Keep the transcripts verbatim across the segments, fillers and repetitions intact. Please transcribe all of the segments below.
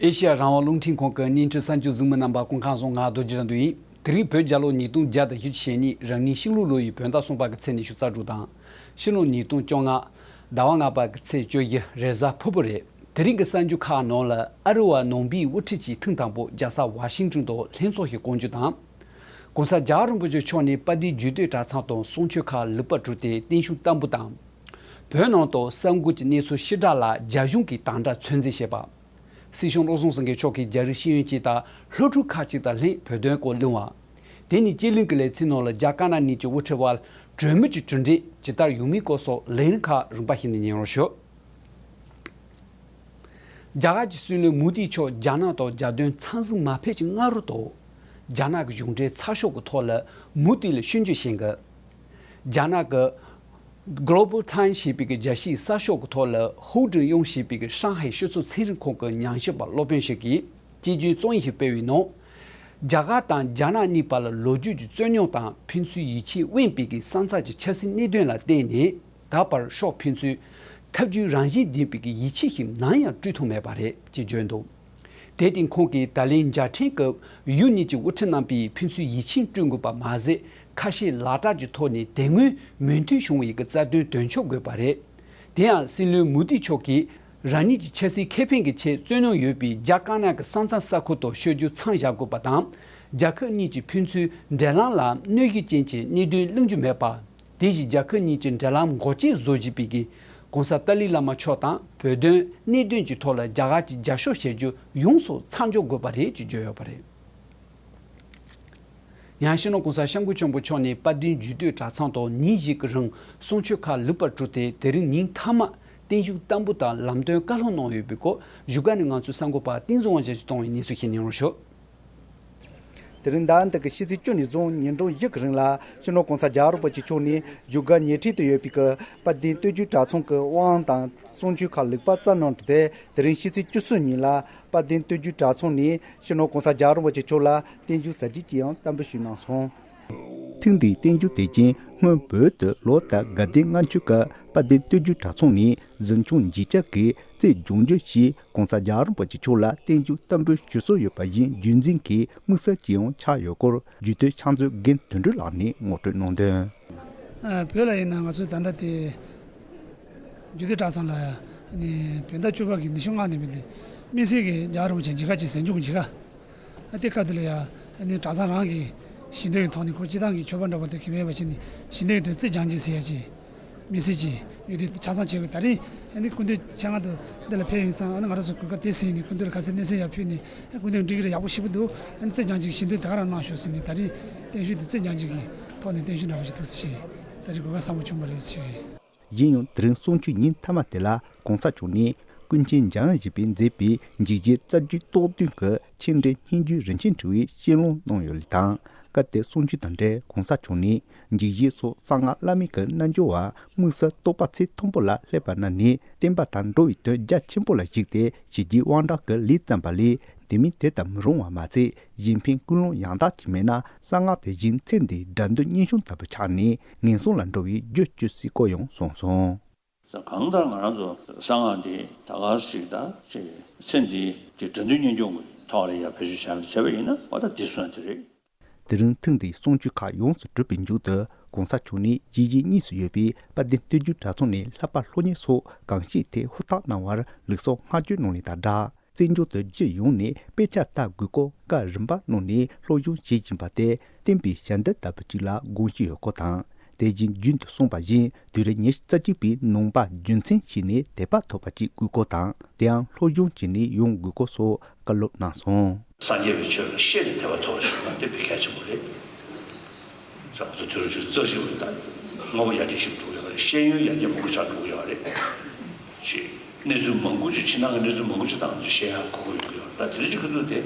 ཨེ་ཤེ་ཡ་རང་དབང་རླུང་འཕྲིན་ཁང་གི་བརྙན་འཕྲིན་གསར་འགྱུར་གཟིགས་མི་རྣམ་པ་སྐུ་ཁམས་བཟང་། ང་རྡོ་རྗེ་རིན་པོ་ཡིན། དེ་རིང་བོད་རྒྱལ་ལོ་ཉིས་སྟོང་བརྒྱ་དང་བཞི་བཅུ་ཞེ་གཉིས་རང་ནིང་ཤིང་ལུག་ལོ་ཡི་བོད་ཟླ་གསུམ་པ་གི་ཚེས་ཉི་ཤུ་རྩ་དྲུག་དང་། ཕྱི་ལོ་ཉིས་སྟོང་བཅོ་ལྔ་ཟླ་བ་ལྔ་པ་གི་ཚེས་བཅུ་བཞི་རེས་གཟའ་ཕུར་བུ་རེད། དེ་རིང་གི་གསར་འགྱུར་ཁག་ནང་ལ་ཨ་རི་བ་ནང་པའི་དབུ་ཁྲིད་ཀྱིས་ཐེངས་དང་པོ་རྒྱལ་ས་ཝ་ཤིང་ཏོན་དུ་ལྷན་ཚོགས་ཤིག་བསྐོང་རྒྱུ་དང་། ྋགོང་ས་རྒྱལ་བ་རིན་པོ་ཆེ་མཆོག་ནས་དཔལ་ལྡན་རྒྱུད་སྟོད་གྲྭ་ཚང་དང་གསུང་ཆོས་ཁག་ལུག་པ་གྲུབ་སྟེ་བརྟན་བཞུགས་བསྟར་འབུལ་དང་། བོད་ནང་དུ་གསར་འགོད་ཀྱི་གནས་ཚུལ་ཕྱི་དྲགས་ལ་རྒྱ་གཞུང་གིས་དམ་དྲག་ཚོད་འཛིན་བྱས་པ། སྲིད་སྐྱོང་བློ་བཟང་སེང་གེ་མཆོག་གིས་རྒྱ་རིགས་ཤེས་ཡོན་ཅན་དང་སློབ་ཕྲུག་ཁག་ཅིག་དང་ལྷན་བོད་དོན་སྐོར་གླེང་བ། དེ་ནས་སྤྱི་གླིང་གི་ལེ་ཚན་ནང་ལ་རྒྱ་དཀར་ནག་གཉིས་ཀྱི་དབུ་ཁྲིད་དབར་གྲོས་མོལ་གྱི་གྲུབ་འབྲས་ཇི་ལྟར་ཡོང་མིན་སྐོར་སོགས་ལས་རིམ་ཁག་རིམ་པ་བཞིན་དུ་ཉན་རོགས་ཞུ། རྒྱ་གར་གྱི་སྲིད་བློན་མོ་དི་མཆོག་རྒྱ་ནག་དང་རྒྱལ་དོན་འཆམ་མཐུན་མ་ཕེབས་ཀྱི་སྔ་རོལ་དུ། རྒྱ་ནག་གི་གཞུང་འབྲེལ་ཚགས་ཤོག་གི་ཐོག་ལ་མོ་དི་ལ་ཤོད་འཇུག་བྱེད་འགོ། རྒྱ་ནག་གི་Global Times ཞེས་པའི་གི་རྒྱལ་སྤྱིའི་གསར་ཤོག་གི་ཐོག་ལ་ཧུའུ་ཀྲིན་ཡུང་ཞེས་པའི་གི་ཧྲང་ཧའེ་ཤོད་ཚོད་ཚན་རིག་ཁང་གི་ཉམས་ཞིབ་པ་སློབ་དཔོན་ཞིག་གིས་དཔྱད་བརྗོད་རྩོམ་ཡིག་ཞིག་སྤེལ་བའི་ནང་། རྒྱ་གར་དང་རྒྱ་ནག་གཉིས་བར་ལ་ལོ་རྒྱུས་ཀྱི་རྩོད་རྙོག་དང་ཕན་ཚུན་ཡིད་ཆེས་དབེན་པའི་གི་ས་མཚམས་ཀྱི་ཆབ་སྲིད་གནད་དོན་ལ་བརྟེན་ནས་ད་བར་ཕྱོགས་ཕན་ཚུན་ཐབས་ཇུས་རང་བཞིན་ལྡན་པའི་གི་ཡིད་ཆེས་ཤིག་ནམ་ཡང་བསྐྲུན་ཐུབ་མེད་པ་རེད་ཅེས་བརྗོད་འདུག་དེ་སྟེང་ཁོང་གིས་ད་ལན་མཇལ་འཕྲད་སྐབས་ཡུལ་གཉིས་ཀྱི་དབུ་ཁྲིད་རྣམ་པས་ཕན་ཚུན་ཡིད་ཆེས་བསྐྲུན་དགོས་པ་མ་ཟད། ཁ་ཞེ་ལག་བྲལ་གྱི་ཐོག་ནས་དེ་སྔོན་མོས་མཐུན་བྱུང་བའི་གི་རྩ་དོན་དོན་འཁྱོལ་དགོས་པ་རེད། དེ་ཡང་སྲིད་བློན་མོ་དི་མཆོག་གིས་རང་ཉིད་ཀྱི་ཆབ་སྲིད་ཁེ་ཕན་གྱི་ཆེད་རྩོད་རྙོག་ཡོད་པའི་རྒྱ་དཀར་ནག་གི་ས་མཚམས་ས་ཁུལ་དུ་ཤོད་རྒྱུ་མཚམས་བཞག་དགོས་པ་དང་། རྒྱལ་ཁབ་གཉིས་ཀྱི་ཕན་ཚུན་འབྲེལ་ལམ་ལ་གནོད་གཞི་ཅན་གྱི་གནད་དོན་གླེང་རྒྱུ་མེད་པ། དེ་བཞིན་རྒྱལ་ཁབ་གཉིས་ཀྱི་འབྲེལ་ལམ་འགོག་རྐྱེན་བཟོ་བཞིན་པའི་གི་༧གོང་ས་ཏཱ་ལའི་བླ་མ་མཆོག་དང་བོད་དོན་གནད་དོན་གྱི་ཐོག་ལ་རྒྱ་གར་གྱི་རྒྱབ་སྐྱོར་བྱེད་རྒྱུ་ཡོངས་སུ་མཚམས་འཇོག་དགོས་པ་རེད་ཅེས་བརྗོད་ཡོད་པ་རེད། ཡང་སྤྱི་ནོར་༧གོང་ས་༧སྐྱབས་མགོན་ཆེན་པོ་མཆོག་ནས་དཔལ་ལྡན་རྒྱུད་སྟོད་གྲྭ་ཚང་དུ་ཉིན་བཞི་གི་རིང་གསུང་ཆོས་ཁག་ལུག་པར་གྲུབ་སྟེ་དེ་རིང་ཉིན་མཐའ་མ་བརྟན་བཞུགས་བསྟར་འབུལ་དང་ལམ་སྟོན་བཀའ་སློབ་གནང་ཡོད་པའི་སྐོར་བཞུགས་སྒར་ནས་ང་ཚོའི་གསར་འགོད་པ་བསྟན་འཛིན་དབང་རྒྱལ་གྱིས་བཏང་བའི་གནས་ཚུལ་ཞིག་ཉན་རོགས་ཞུ། དེ་རིང་ཟླ་འདི་གི་ཕྱི་ཚེས་བཅུ་ནས་བཟུང་ཉིན་གྲངས་བཞི་གི་རིང་ལ་སྤྱི་ནོར་༧གོང་ས་༧རྒྱལ་བ་རིན་པོ་ཆེ་མཆོག་ནས་བཞུགས་སྒར་ཉེ་འཁྲིས་དུ་ཡོད་པའི་གི་དཔལ་ལྡན་སྟོད་རྒྱུད་གྲྭ་ཚང་གི་དབང་དང་གསུང་ཆོས་ཁག་ལུག་པར་བསྩལ་གནང་གྲུབ་སྟེ་དེ་རིང་ཕྱི་ཚེས་བཅུ་གསུམ་ཉིན་ལ་དཔལ་ལྡན་སྟོད་རྒྱུད་གྲྭ་ཚང་ནས་སྤྱི་ནོར་༧གོང་ས་༧རྒྱལ་བ་རིན་པོ་ཆེ་མཆོག་ལ་བརྟན་བཞུགས་གཟའ་སྐར་གྱི་ཡང་བསྟར་འབུལ་ཞུས་གནང་སོང་། ཐེངས་འདིའི་བརྟན་བཞུགས་དེ་བཞིན་སྔོན་བོད་དུ་ལོ་ལྟར་དགའ་ལྡན་ལྔ་མཆོད་སྐབས་དཔལ་ལྡན་སྟོད་རྒྱུད་གྲྭ་ཚང་ནས་གཟིམ་ཆུང་འཇིགས་བྱེད་ཀྱི་རྩེ་ལྗོངས་རྒྱུ་ཞེས་༧གོང་ས་༧རྒྱལ་བ་རིན་པོ་ཆེ་མཆོག་ལ་བརྟན་བཞུགས་བསྟར་འབུལ་ཞུ་སྲོལ་ཡོད་པ་བཞིན་རྒྱུན་འཛིན་གྱི་དམིགས་བསལ་ཅིག་ཡང་ཆགས་ཡོད་སྐོར་རྒྱུད་སྟོད་ཕྱག་མཛོད་རྒན་དོན་གྲུབ་ལགས་ནས་ངོ་སྤྲོད་གནང་དོན། ཨ། བོད་ལ་ཡིན་ན་ང་ཚོ་ད་ལྟ་དེ་རྒྱུད་སྟོད་གྲྭ་ཚང་ལ་ནི་བོད་ཟླ་བཅུ་པ་གི་ཉི་ཤུ་ལྔ་ནས་བཟུང་སྟེ་དམིགས་བསལ་གྱི་རྒྱལ་བ་རིན་པོ་ཆེ་མཇལ་ཁ་བྱེད་གཟིམ་ཆུང་གི་མཇལ་ཁ། ཨ། དེ་སྐབས་དེ་ལ་ཡ་ནི་གྲྭ་ཚང་རང་གི་ཞལ་འདོན་གྱི་ཐོག་ནས་ཁོ་སྤྱི་བཏང་གི་མཆོད་པ་འདྲ་པོ་དེ་ག་མེད་པ་བྱས་ནས་ཞལ་འདོན་གྱི་ཐོག་རྩེ་ལྗང་གཅིག་ཟེར་ཡ་ཅིག་དམིགས་བསལ་གྱི་ཡོད་དུས་ཆ་ཚང་བྱས་པའི་ད་རིང་ཨ་ནི་སྐུ་མདུན་ཆེད་མངགས་དུ་འདི་ལ་ཕེབས་ཡོང་ཙང་། ཨ་ནི་ང་རང་ཚོ་གོ་སྐབས་དེ་ཟིན་ནས་སྐུ་མདུན་ལ་ཁ་གསལ་སྙན་སེང་ཡང་ཕུལ་ནས། ཨ། སྐུ་མདུན་འགྲིག་གི་རེད། ཡག་པོ་ཞེ་པོ་འདུག་ཨ་ནི་རྩེ་ལྗང་གཅིག་ཞལ་འདོན་དེ་ག་རང་གནང་ཤོག་ཟེར་ནས་ད་རིང་བརྟན་བཞུགས་དེ་རྩེ་ལྗང་གཅིག་གི་ཐོག་ནས་བརྟན་བཞུགས་འདྲ་པོ་ཞིག་ཐོབ་ཟེར་བྱས། ད་རིང་གོ་སྐབས་བཟང་པོ་བྱུང་བ་རེད་ཟེར་བྱས། ཡིན་ཡང་དེ་རིང་གསུང་ཆོས་ཉིན་མཐའ་མ་དེ་ལ་གོང་ས་མཆོག་ནས་ཀུན་མཁྱེན་འཇམ་དབྱངས་བཞད་པས་མཛད་པའི་འཇིགས་བྱེད་རྩ་རྒྱུད་རྟོགས་བདུན་གྱི་མཆན་འགྲེལ་སྙན་བརྒྱུད་རིན་ཆེན་ཕྲེང་བའི་བཤད་ལུང་གནང་ཡོད་ལུགས་དང་། སྐབས་དེར་གསུང་ཆོས་དང་འབྲེལ་གོང་ས་མཆོག་ནས་འཇིགས་བྱེད་སོགས་གསང་སྔགས་བླ་མེད་ཀྱི་རྣལ་འབྱོར་བ་དམིགས་བསལ་རྟོགས་པ་ཚད་མཐོན་པོ་ལ་སླེབས་པ་རྣམས་ནི་བསྟན་པ་དང་འགྲོ་བའི་དོན་རྒྱ་ཆེན་པོ་ལ་གཞིགས་ཏེ་ཞི་རྒྱས་དབང་དྲག་གི་ལས་བརྩམས་པ་ལས། དེ་མིན་དེ་ལྟར་མི་རུང་བ་མ་ཚད་གཞན་ཕན་ཀུན་སློང་ཡང་དག་ཅིག་མེད་ན་གསང་སྔགས་དེ་བཞིན་ཚེ་འདིའི་དགྲ་འདུལ་གཉེན་སྐྱོང་ལྟ་བུ་ཆགས་ནས་ངན་སོང་ལ་འགྲོ་བའི་རྒྱུ་བཅོས་སྲིད་སྐོར་ཡང་གསུངས་སོང་། གང་ལྟར་ང་རང་ཚོ་གསང་སྔགས་འདི་ད་ག་ཞིག་དང་ཅིག་ཚེ་འདིའི་ཅིག་དགྲ་འདུལ་གཉེན་སྐྱོང་གི་ཐོག་ལ་ཡ་བེད་སྤྱོད་བྱས་པ་ཡིན་ན། འོ་ད་འདི་སོང་དེ་རེད། དེ་རིང་ཐེངས་འདིའི་གསུང་ཆོས་ཁག་ཡོངས་སུ་གྲུབ་པའི་མཇུག་ཏུ་གོང་ས་མཆོག་ནས་གཞིས་བྱེས་གཉིས་སུ་ཡོད་པའི་དཔལ་ལྡན་སྟོད་རྒྱུད་གྲྭ་ཚང་ནས་བསླབ་པ་སློབ་གཉེར་སོགས་གང་ཤེས་ཐད་ཧུར་ཐག་གནང་བར་ལུགས་སྲོལ་བསྔགས་བརྗོད་གནང་ལུགས་དང་སྦྲགས། བཙན་བྱོལ་དུ་རྒྱུད་ཡོངས་ནས་དཔེ་ཆ་ལྟ་དགོས་སྐོར་བཀའ་རིམ་པ་གནང་ནས་སློབ་སྦྱོང་བྱེད་བཞིན་པ་དེ་བསྟན་པའི་ཞལ་འདེབས་ལྟ་བུ་ཅིག་ལ་དགོངས་བཞེས་ཡོད་སྐོར་དང་། དེ་བཞིན་རྒྱུན་དུ་གསུངས་པ་བཞིན་དུས་རབས་ཉི་ཤུ་རྩ་གཅིག་པའི་ནང་པ་རྒྱུ་མཚན་བྱས་ནས་དད་པ་ཐོབ་པ་ཅིག་དགོས་སྐོར་དང་། དེའང་སློབ་སྦྱོང་བྱས་ནས་ཡོང་དགོས་སྐོར་སོགས་བཀའ་སློབ་གནང་སོང་། སངས་རྒྱས་པའི་ཆོས་ལ་ཤེས་ནས་དད་པ་ཐོབ་པ་བྱུང་ན་དེ་དཔེ་གལ་ཆེན་པོ་རེད། ང་ཚོ་དུས་རབས་ཉི་ཤུ་རྩ་གཅིག་པ་ད་དངོས་པོ་ཡར་རྒྱས་ཤིག་འགྲོ་གི་ཡོད་རེད། ཤེས་ཡོན་ཡར་རྒྱས་མང་པོ་ཆགས་འགྲོ་གི་ཡོད་རེད། ཅེས་གནས་ཚུལ་མང་པོ་ཅིག་ཕྱི་ནང་གི་གནས་ཚུལ་མང་པོ་ཅིག་དང་ང་ཚོས་ཤེས་ཡག་དགོས་ཀྱི་ཡོད་ཀྱི་ཡོད། ད་དེ་རིང་གི་ཁ་ཐུག་དེ་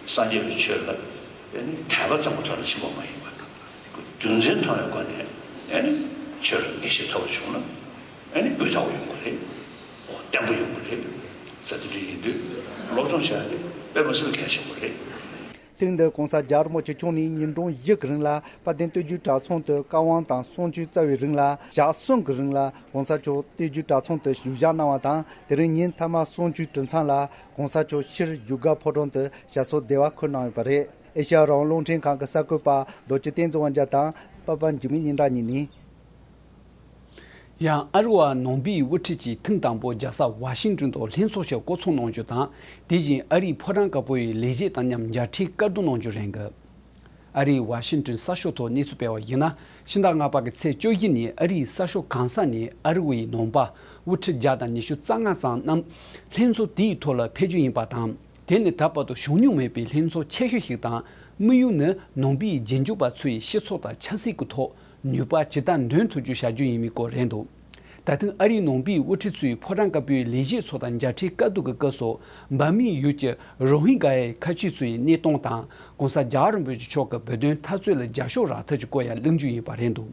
སངས་རྒྱས་པའི་ཆོས་ལ་ཨ་ནི་དད་པ་ཙམ་གྱི་ཐོག་ནས་ཕྱིན་པ་མ་ཡིན་པ། རྒྱུ་མཚན་མཐོང་བའི་སྒོ་ནས་ཨ་ནི་ཆོས་ལ་ངེས་ཤེས་ཐོབ་པ་བྱུང་ན་ཨ་ནི་སྤུས་དག་པོ་ཡོང་གི་རེད། བརྟན་པོ་ཡོང་གི་རེད་ཟེར། དེ་འདྲ་ཡིན་དུས་སློབ་སྦྱོང་བྱེད་ཡག་དེ་དཔེ་མི་སྲིད་གལ་ཆེན་པོ་རེད། ཐེངས་འདིར་༸གོང་ས་༸རྒྱལ་བ་རིན་པོ་ཆེ་མཆོག་ནས་ཉིན་གྲངས་བཞི་གི་རིང་ལ་དཔལ་ལྡན་སྟོད་རྒྱུད་གྲྭ་ཚང་དུ་བཀའ་དབང་དང་གསུང་ཆོས་སྩལ་བའི་རིང་ལ་ཞག་གསུམ་གྱི་རིང་ལ་༸གོང་ས་མཆོག་སྟོད་རྒྱུད་གྲྭ་ཚང་དུ་བཞུགས་ཞག་གནང་བ་དང་། དེ་རིང་ཉིན་མཐའ་མ་གསུང་ཆོས་གྲུབ་མཚམས་ལ་༸གོང་ས་མཆོག་ཕྱིར་བཞུགས་སྒར་ཕོ་བྲང་དུ་ཞབས་སོར་བདེ་བར་འཁོད་གནང་ཡོད་པ་རེད། ཨེ་ཤ་ཡ་རང་དབང་རླུང་འཕྲིན་ཁང་གི་གསར་འགོད་པ་རྡོ་རྗེ་བསྟན་འཛིན་དབང་རྒྱལ་དང་པ་པ་འཇིགས་མེད་སྙན་གྲགས་གཉིས་ནས། ཡང་ཨ་རི་བ་ནང་པའི་དབུ་ཁྲིད་ཀྱིས་ཐེངས་དང་པོ་རྒྱལ་ས་ཝ་ཤིང་ཏོན་དུ་ལྷན་ཚོགས་ཤིག་བསྐོང་ཚོགས་གནང་རྒྱུ་དང་། དེ་བཞིན་ཨ་རིའི་ཕོ་བྲང་དཀར་པོའི་ལས་བྱེད་དང་མཉམ་མཇལ་འཕྲད་བཀའ་བསྡུར་གནང་རྒྱུ་རེད་འདུག་ཨ་རིའི་ཝ་ཤིང་ཏོན་གསར་ཤོག་ཐོག་གནས་ཚུལ་སྤེལ་བ་ཡིན་ན། ཕྱི་ཟླ་ལྔ་པ་གི་ཚེས་བཅུ་བཞི་ཉིན་ཨ་རིའི་གསར་ཤོག་གང་ས་ནས་ཨ་རི་བའི་ནང་པ་དབུ་ཁྲིད་བརྒྱ་དང་ཉི་ཤུ་རྩ་ལྔ་ཙམ་རྣམས་ལྷན་ཚོགས་དེའི་ཐོག་ལ་ཕེབས་རྒྱུ་ཡིན་པ་དང་། དེ་ནི་ད་བར་དུ་བྱུང་མྱོང་མེད་པའི་ལྷན་ཚོགས་ཆེ་ཤོས་ཤིག་དང་། དམིགས་ཡུལ་ནི་ནང་པའི་རྗེས་འཇུག་པ་ཚོའི་སྤྱི་ཚོགས་དང་ཆབ་སྲིད་ཀྱི་ཐོག་ནུས་པ་ཇི་ལྟར་འདོན་ཐུབ་རྒྱུ་བྱ་རྒྱུ་ཡིན་མིན་སྐོར་རེད་འདུག་ད་ཐེངས་ཨ་རིའི་ནང་པའི་དབུ་ཁྲིད་ཚོས་ཕོ་བྲང་དཀར་པོའི་ལས་བྱེད་ཚོ་དང་མཇལ་འཕྲད་བཀའ་བསྡུར་གྱི་སྐབས་སུ། འབར་མའི་ཡུལ་གྱི་རོ་ཧིན་གྷ་ཡའི་ཁ་ཆེ་ཚོའི་གནས་སྟངས་དང་༸གོང་ས་༸རྒྱལ་བ་རིན་པོ་ཆེ་མཆོག་གི་བོད་དོན་འཐབ་རྩོད་ལ་རྒྱབ་སྐྱོར་རག་ཐབས་ཀྱི་སྐོར་ཡང་གླེང་རྒྱུ་ཡིན་པ་རེད་འདུག་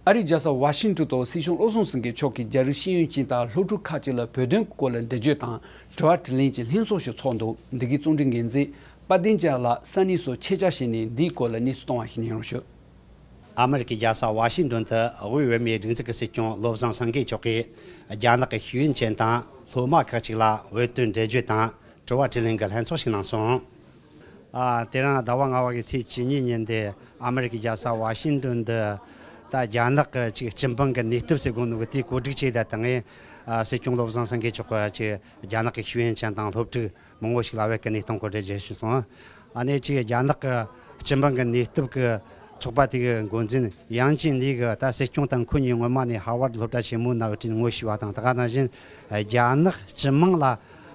ཨ་རིའི་རྒྱལ་ས་ཝ་ཤིང་ཏོན་དུ་སྲིད་སྐྱོང་བློ་བཟང་སེང་གེ་མཆོག་གིས་རྒྱལ་རབས་ཤེས་ཡོན་ཅན་དང་སློབ་ཕྲུག་ཁག་ཅིག་ལ་བོད་དོན་སྐོར་ལ་འགྲེལ་བརྗོད་དང་དྲི་བ་དྲིས་ལན་གྱི་ལྷན་ཚོགས་ཤིག་ཚོགས་འདུག་འདི་གའི་རྩོམ་སྒྲིག་འགན་འཛིན་པ་བསྟན་འཇགས་ལགས་ས་གནས་སུ་ཆེད་བཅར་བྱས་ནས་འདིའི་སྐོར་ལ་གནས་ཚུལ་གཏོང་བ་ཞིག་ཉན་རོགས་ཞུ། ཨ་མི་རི་ཀའི་རྒྱལ་ས་ཝ་ཤིང་ཏོན་དུ་དབུས་བོད་མིའི་སྒྲིག་འཛུགས་ཀྱི་སྲིད་སྐྱོང་བློ་བཟང་སེང་གེ་མཆོག་གིས་རྒྱ་ནག་གི་ཤེས་ཡོན་ཅན་དང་སློབ་མ་ཁག་ཅིག་ལ་བོད་དོན་འགྲེལ་བརྗོད་དང་དྲི་བ་དྲིས་ལན་གྱི་ལྷན་ཚོགས་ཤིག་གནང་སོང་། ཨ། དེ་རིང་ཟླ་བ་ལྔ་པ་གི་ཚེས་བཅུ་གཉིས་ཉིན་དེ་ཨ་མི་རི་ཀའི་རྒྱལ་ས་ཝ་ཤིང་ཏོན་དུ་ད་རྒྱ་ནག་གི་ཅིག་སྤྱི་འབངས་ཀྱི་ནུས་སྟོབས་ཟེར་དགོས་ནོ་གི་དེའི་གོ་སྒྲིག་བྱས་ད་དང་ངས་ཨ་སྲིད་སྐྱོང་བློ་བཟང་སེང་གེ་མཆོག་གིས་ཅིག་རྒྱ་ནག་གི་ཤེས་ཡོན་ཅན་དང་སློབ་ཕྲུག་མང་པོ་ཞིག་ལ་བོད་ཀྱི་གནས་སྟངས་སྐོར་འགྲེལ་བརྗོད་ཞུས་སོང་། ཨ་ནེ་ཅིག་རྒྱ་ནག་གི་སྤྱི་འབངས་ཀྱི་ནུས་སྟོབས་ཀྱི་ཚོགས་པ་དེ་གི་འགོ་འཛིན་ཡང་ཅིན་ལི་གིས་ད་སྲིད་སྐྱོང་དང་ཁོ་གཉིས་སྔོན་མ་ནས་ཧར་ཝར་སློབ་གྲྭ་ཆེན་མོའི་ནང་འཁྲིད་ངོ་ཤེས་པ་དང་། ད་ག་ནང་བཞིན་རྒྱ་ནག་སྤྱི་དམངས་ལ་